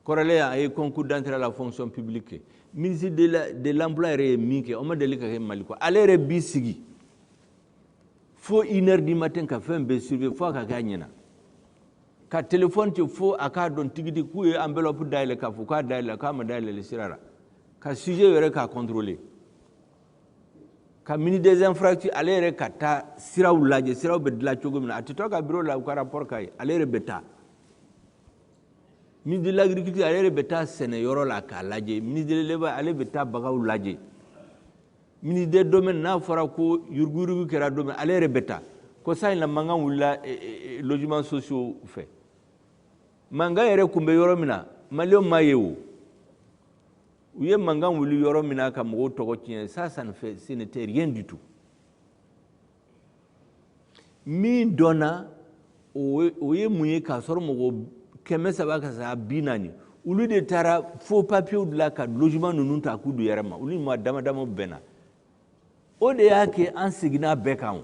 Kɔrɔlen a ye concours d'entrée à la fonction publique kɛ. Ministre de l'emploi yɛrɛ ye min kɛ, o ma deli ka kɛ Mali kɔ. Ale yɛrɛ b'i sigi fo 1 heure du matin ka fɛn bɛɛ surveiller fo a ka kɛ a ɲɛna. Ka téléphone ci fo a k'a dɔn tigitigi k'u ye enveloppe dayɛlɛ k'a fɔ k'a dayɛlɛ, k'a ma dayɛlɛ sira la. Ka sujet yɛrɛ k'a contrôler. Ka ministre des infrastructures, ale yɛrɛ ka taa siraw lajɛ, siraw bɛ dilan cogo min na, a tɛ to ka bureau la u ka rapport k'a ye, ale yɛrɛ bɛ taa. Ministre de l'agriculture, ale yɛrɛ bɛ taa sɛnɛyɔrɔ la k'a lajɛ. Ministre de l'élevage, ale bɛ taa baganw lajɛ. Ministre des domaines, n'a fɔra ko yuruguyurugu kɛra don min, ale yɛrɛ bɛ taa. Ko sa in na mankan wulila logements sociaux fɛ. Mankan yɛrɛ kun bɛ yɔrɔ min na, maliyɛnw m'a ye o. U ye mankan wuli yɔrɔ min na ka mɔgɔw tɔgɔ tiɲɛ, ça ne fait, ce n'était rien du tout. Min dɔnna, o ye mun ye? K'a sɔrɔ mɔgɔ 300 ka sa 40, olu de taara faux papiers dilan ka logement ninnu ta k'u don yɛrɛ ma, olu ni maa dama dama bɛnna. O de y'a kɛ an seginna bɛɛ kan o.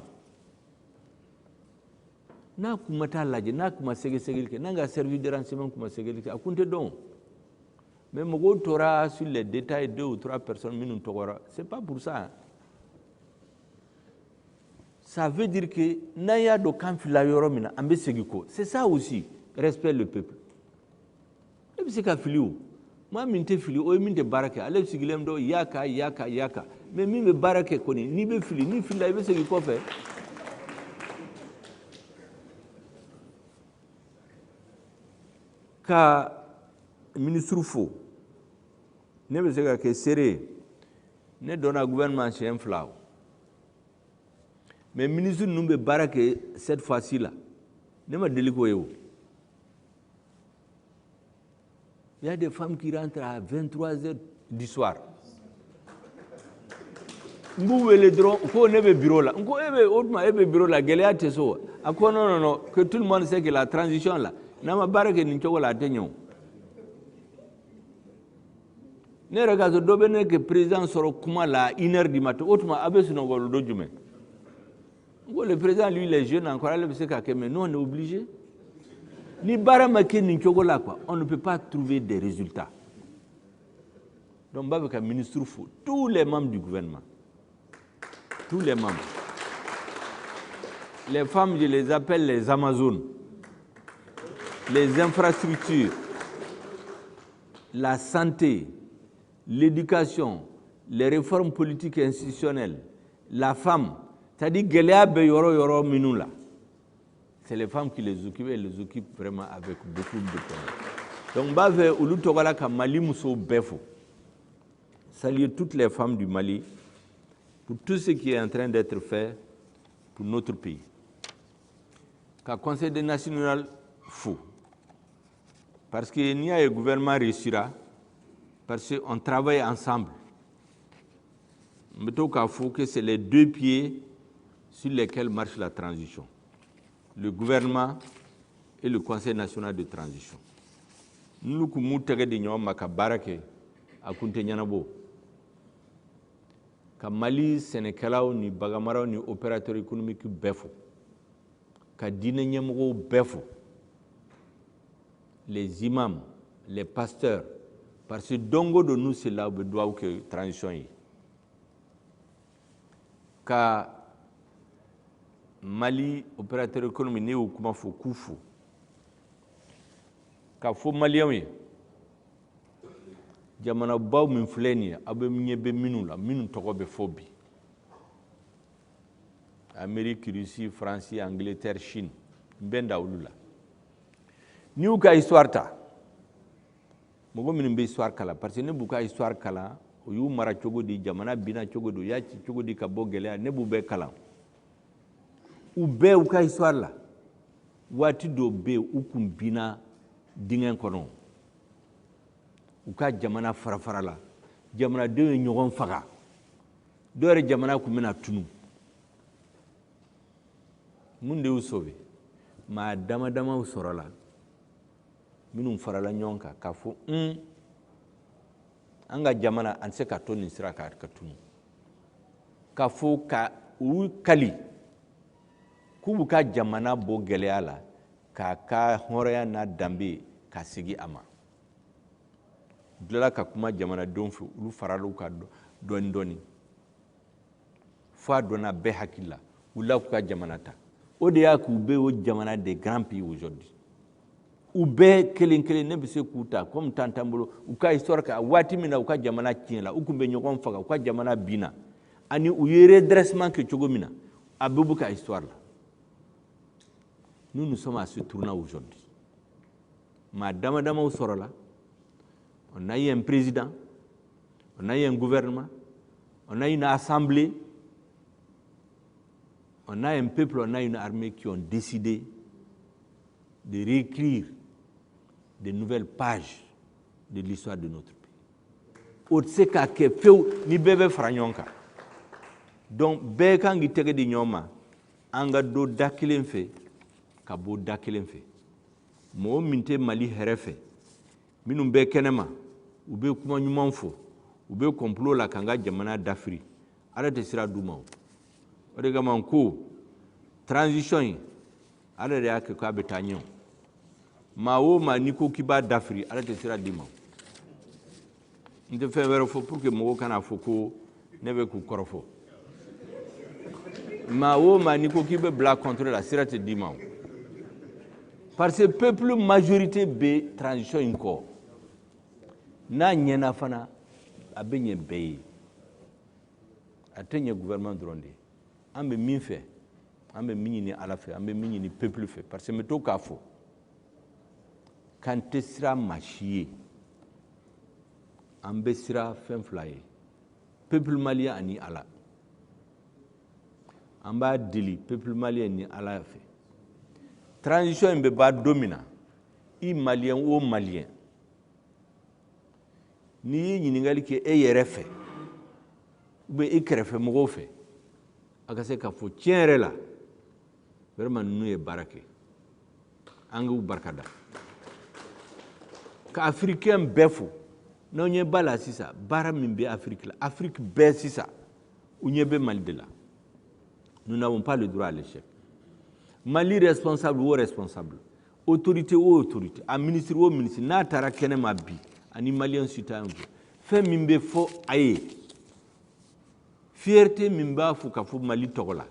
N'a kun ma taa lajɛ, n'a kun ma sɛgɛsɛgɛli kɛ, n'an ka service de renseignement kun ma sɛgɛsɛgɛli kɛ, a kun tɛ dɔn. Mais mɔgɔw tora sur les détails, deux ou trois personnes minnu tɔgɔra, c'est pas pour ça. Ça veut dire que n'an y'a dɔn k'an filila yɔrɔ min na, an bɛ segin kɔ. C'est ça aussi, respect le peuple. E bɛ se ka fili o. Maa min tɛ fili, o ye min tɛ baara kɛ. Ale sigilen dɔn yaka yaka yaka. Mais min bɛ baara kɛ kɔni, n'i bɛ fili, n'i filila, i bɛ segin kɔfɛ. Ka ministre fo, ne bɛ se ka kɛ seere ye, ne donna gouvernement siɲɛ fila o. Mais ministre ninnu bɛ baara kɛ cette fois-ci la, ne ma deli k'o ye o. Il y a des femmes qui rentrent à 23 heures du soir. N b'u wele dɔrɔn ko ne bɛ bureau la. N ko e bɛ o tuma e bɛ bureau la, gɛlɛya tɛ so wa? A ko non, non, non, que tout le monde sait que la transition là, n'an ma baara kɛ nin cogo la, a tɛ ɲɛ o. Ne yɛrɛ k'a sɔrɔ dɔ bɛ ne kɛ président sɔrɔ kuma la 1 heure du matin, o tuma a bɛ sunɔgɔ don jumɛn? N ko le président, lui, il est jeune encore, ale bɛ se k'a kɛ, mais nous, on est obligé. Ni baara ma kɛ nin cogo la quoi, on ne peut pas trouver des résultats. Donc n b'a fɛ ka ministre fo, tous les membres du gouvernement, tous les membres. Les femmes, je les appelle les Amazones. Les infrastructures, la santé, l'éducation, les réformes politiques et institutionnelles, la femme, c'est-à-dire gɛlɛya bɛ yɔrɔ yɔrɔ minnu la, c'est les femmes qui les occupent, et elles les occupent vraiment avec beaucoup de talent. Donc n b'a fɛ olu tɔgɔ la ka Mali musow bɛɛ fo, saluer toutes les femmes du Mali pour tout ce qui est en train d'être fait pour notre pays. Ka Conseil national fo, parce que n'i y'a ye gouvernement réussira, parce qu'on travaille ensemble. N bɛ to k'a fɔ que c'est les deux pieds sur lesquels marche la transition. Le gouvernement et le Conseil national de transition. N'olu kun m'u tɛgɛ di ɲɔgɔn ma ka baara kɛ, a kun tɛ ɲɛnabɔ. Ka Mali sɛnɛkɛlaw ni baganmaraw ni opérateur économique bɛɛ fo, ka diinɛ ɲɛmɔgɔw bɛɛ fo, les imams, les pasteurs, parce que don o don n'u selila, u bɛ dugawu kɛ transition ye. Ka Mali opérateur économique, ne y'o kuma fɔ, k'u fo, k'a fɔ maliyɛnw ye, jamanabaw min filɛ nin ye, aw bɛ ɲɛ bɛ minnu la, minnu tɔgɔ bɛ fɔ bi, Amérique, Russie, France, Angleterre, Chine, n bɛ da olu la. N'i y'u ka histoire ta, mɔgɔ minnu bɛ histoire kalan, parce que ne b'u ka histoire kalan, u y'u mara cogo di, jamana binna cogo di, u y'a ci cogo di ka bɔ gɛlɛya, ne b'u bɛɛ kalan. U bɛɛ, u ka histoire la, waati dɔw bɛ yen, u kun binna dingɛ kɔnɔ, u ka jamana fara fara la, jamanadenw ye ɲɔgɔn faga, dɔw yɛrɛ jamana kun bɛna tunu. Mun de y'u sauver? Maa dama damaw sɔrɔla minnu farala ɲɔgɔn kan k'a fɔ un, an ka jamana, an tɛ se ka to nin sira kan ka tunu, k'a fɔ ka u kali k'u b'u ka jamana bɔ gɛlɛya la, k'a ka hɔrɔnya n'a danbe ka segin a ma. U tilala ka kuma jamanadenw fɛ, olu farala u kan dɔɔni dɔɔni fo a donna bɛɛ hakili la, u la k'u ka jamana ta. O de y'a k'u bɛ o jamana des grands pays aujourd'hui. U bɛɛ kelen kelen, ne bɛ se k'u ta comme temps t'an bolo, u ka histoire kan, waati min na u ka jamana tiɲɛla, u tun bɛ ɲɔgɔn faga, u ka jamana binna, ani u ye redressement kɛ cogo min na, a bɛɛ b'u ka histoire la. Nous, nous sommes à ce tournant aujourd'hui. Maa dama damaw sɔrɔla, on a eu un président, on a eu un gouvernement, on a une assemblée, on a un peuple, on a une armée qui ont décidé de réécrire de nouvelles pages de l'histoire de notre pays. O tɛ se ka kɛ fewu ni bɛɛ bɛ fara ɲɔgɔn kan. Donc bɛɛ kan k'i tɛgɛ di ɲɔgɔn ma, an ka don da kelen fɛ ka bɔ da kelen fɛ. Mɔgɔ min tɛ Mali hɛrɛ fɛ, minnu bɛ kɛnɛma, u bɛ kuma ɲuman fɔ, u bɛ complot la k'an ka jamana dafiri, Ala tɛ sira d'u ma. O o de kama n ko transition in, Ala de y'a kɛ k'a bɛ taa ɲɛ. O maa o maa n'i ko k'i b'a dafiri, Ala tɛ sira d'i ma. N tɛ fɛn wɛrɛ fɔ pour que mɔgɔw kana fɔ ko ne bɛ k'u kɔrɔfɔ. Maa o maa n'i ko k'i bɛ bila contre la, sira tɛ d'i ma. O parce que peuple majorité bɛ transition in kɔ, n'a ɲɛna fana, a bɛ ɲɛ bɛɛ ye, a tɛ ɲɛ gouvernement dɔrɔn de ye. An bɛ min fɛ, an bɛ min ɲini Ala fɛ, an bɛ min ɲini peuple fɛ, parce que n bɛ to k'a fɔ k'an tɛ siran maa si ye, an bɛ siran fɛn fila ye: peuple malien ani Ala. An b'a deli peuple malien ni Ala fɛ, transition in bɛ ban don min na, i malien o malien, n'i ye ɲininkali kɛ e yɛrɛ fɛ ou bien i kɛrɛfɛ mɔgɔw fɛ, a ka se k'a fɔ tiɲɛ yɛrɛ la, vraiment ninnu ye baara kɛ, an k'u barika da, ka africain bɛɛ fo. N'aw ɲɛ b'a la sisan, baara min bɛ Afiriki la, Afiriki bɛɛ sisan u ɲɛ bɛ Mali de la. Nous n'avons pas le droit à l'échec. Mali responsable o responsable, autorité o autorité, a ministre o ministre, n'a taara kɛnɛma bi ani malien citoyen fɛ, fɛn min bɛ fɔ a ye, fierté min b'a fɔ ka fɔ Mali tɔgɔ la,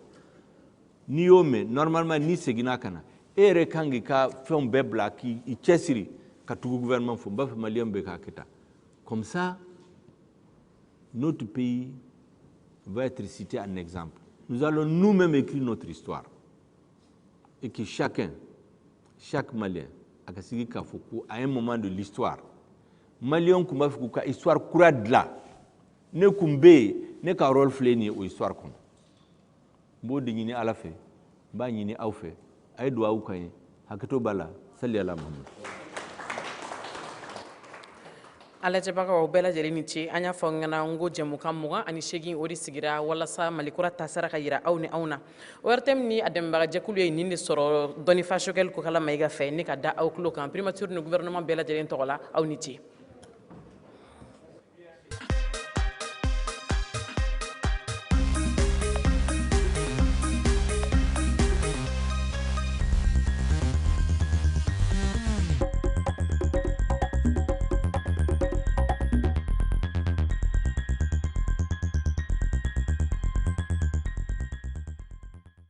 n'i y'o mɛn, normalement n'i seginna ka na, e yɛrɛ kan k'i ka fɛnw bɛɛ bila k'i cɛsiri ka tugu gouvernement fɔ. N b'a fɛ malien bɛɛ k'a kɛ tan. Comme ça, notre pays va être cité en exemple. Nous allons nous-mêmes écrire notre histoire et que chacun, chaque Malien a ka sigi k'a fɔ ko à un moment de l'histoire, maliyɛnw tun b'a fɛ k'u ka histoire kura dilan, ne kun bɛ yen, ne ka rôle filɛ nin ye o histoire kɔnɔ. N b'o de ɲini Ala fɛ, n b'a ɲini aw fɛ, a ye dugawu k'an ye. Hakɛto b'a la. Sali ala Muhammad. An lajɛbagaw bɛɛ lajɛlen ni ce. An y'a fɔ ŋana n ko jɛmukan 28, o de sigira walasa Malikura tasara ka yira aw ni anw na. ORTM ni a dɛmɛbagajɛkulu ye nin de sɔrɔ dɔnnifa Choguel Kokalla Maïga fɛ ni ka da aw tulo kan, primature ni gouvernement bɛɛ lajɛlen tɔgɔ la. Aw ni ce.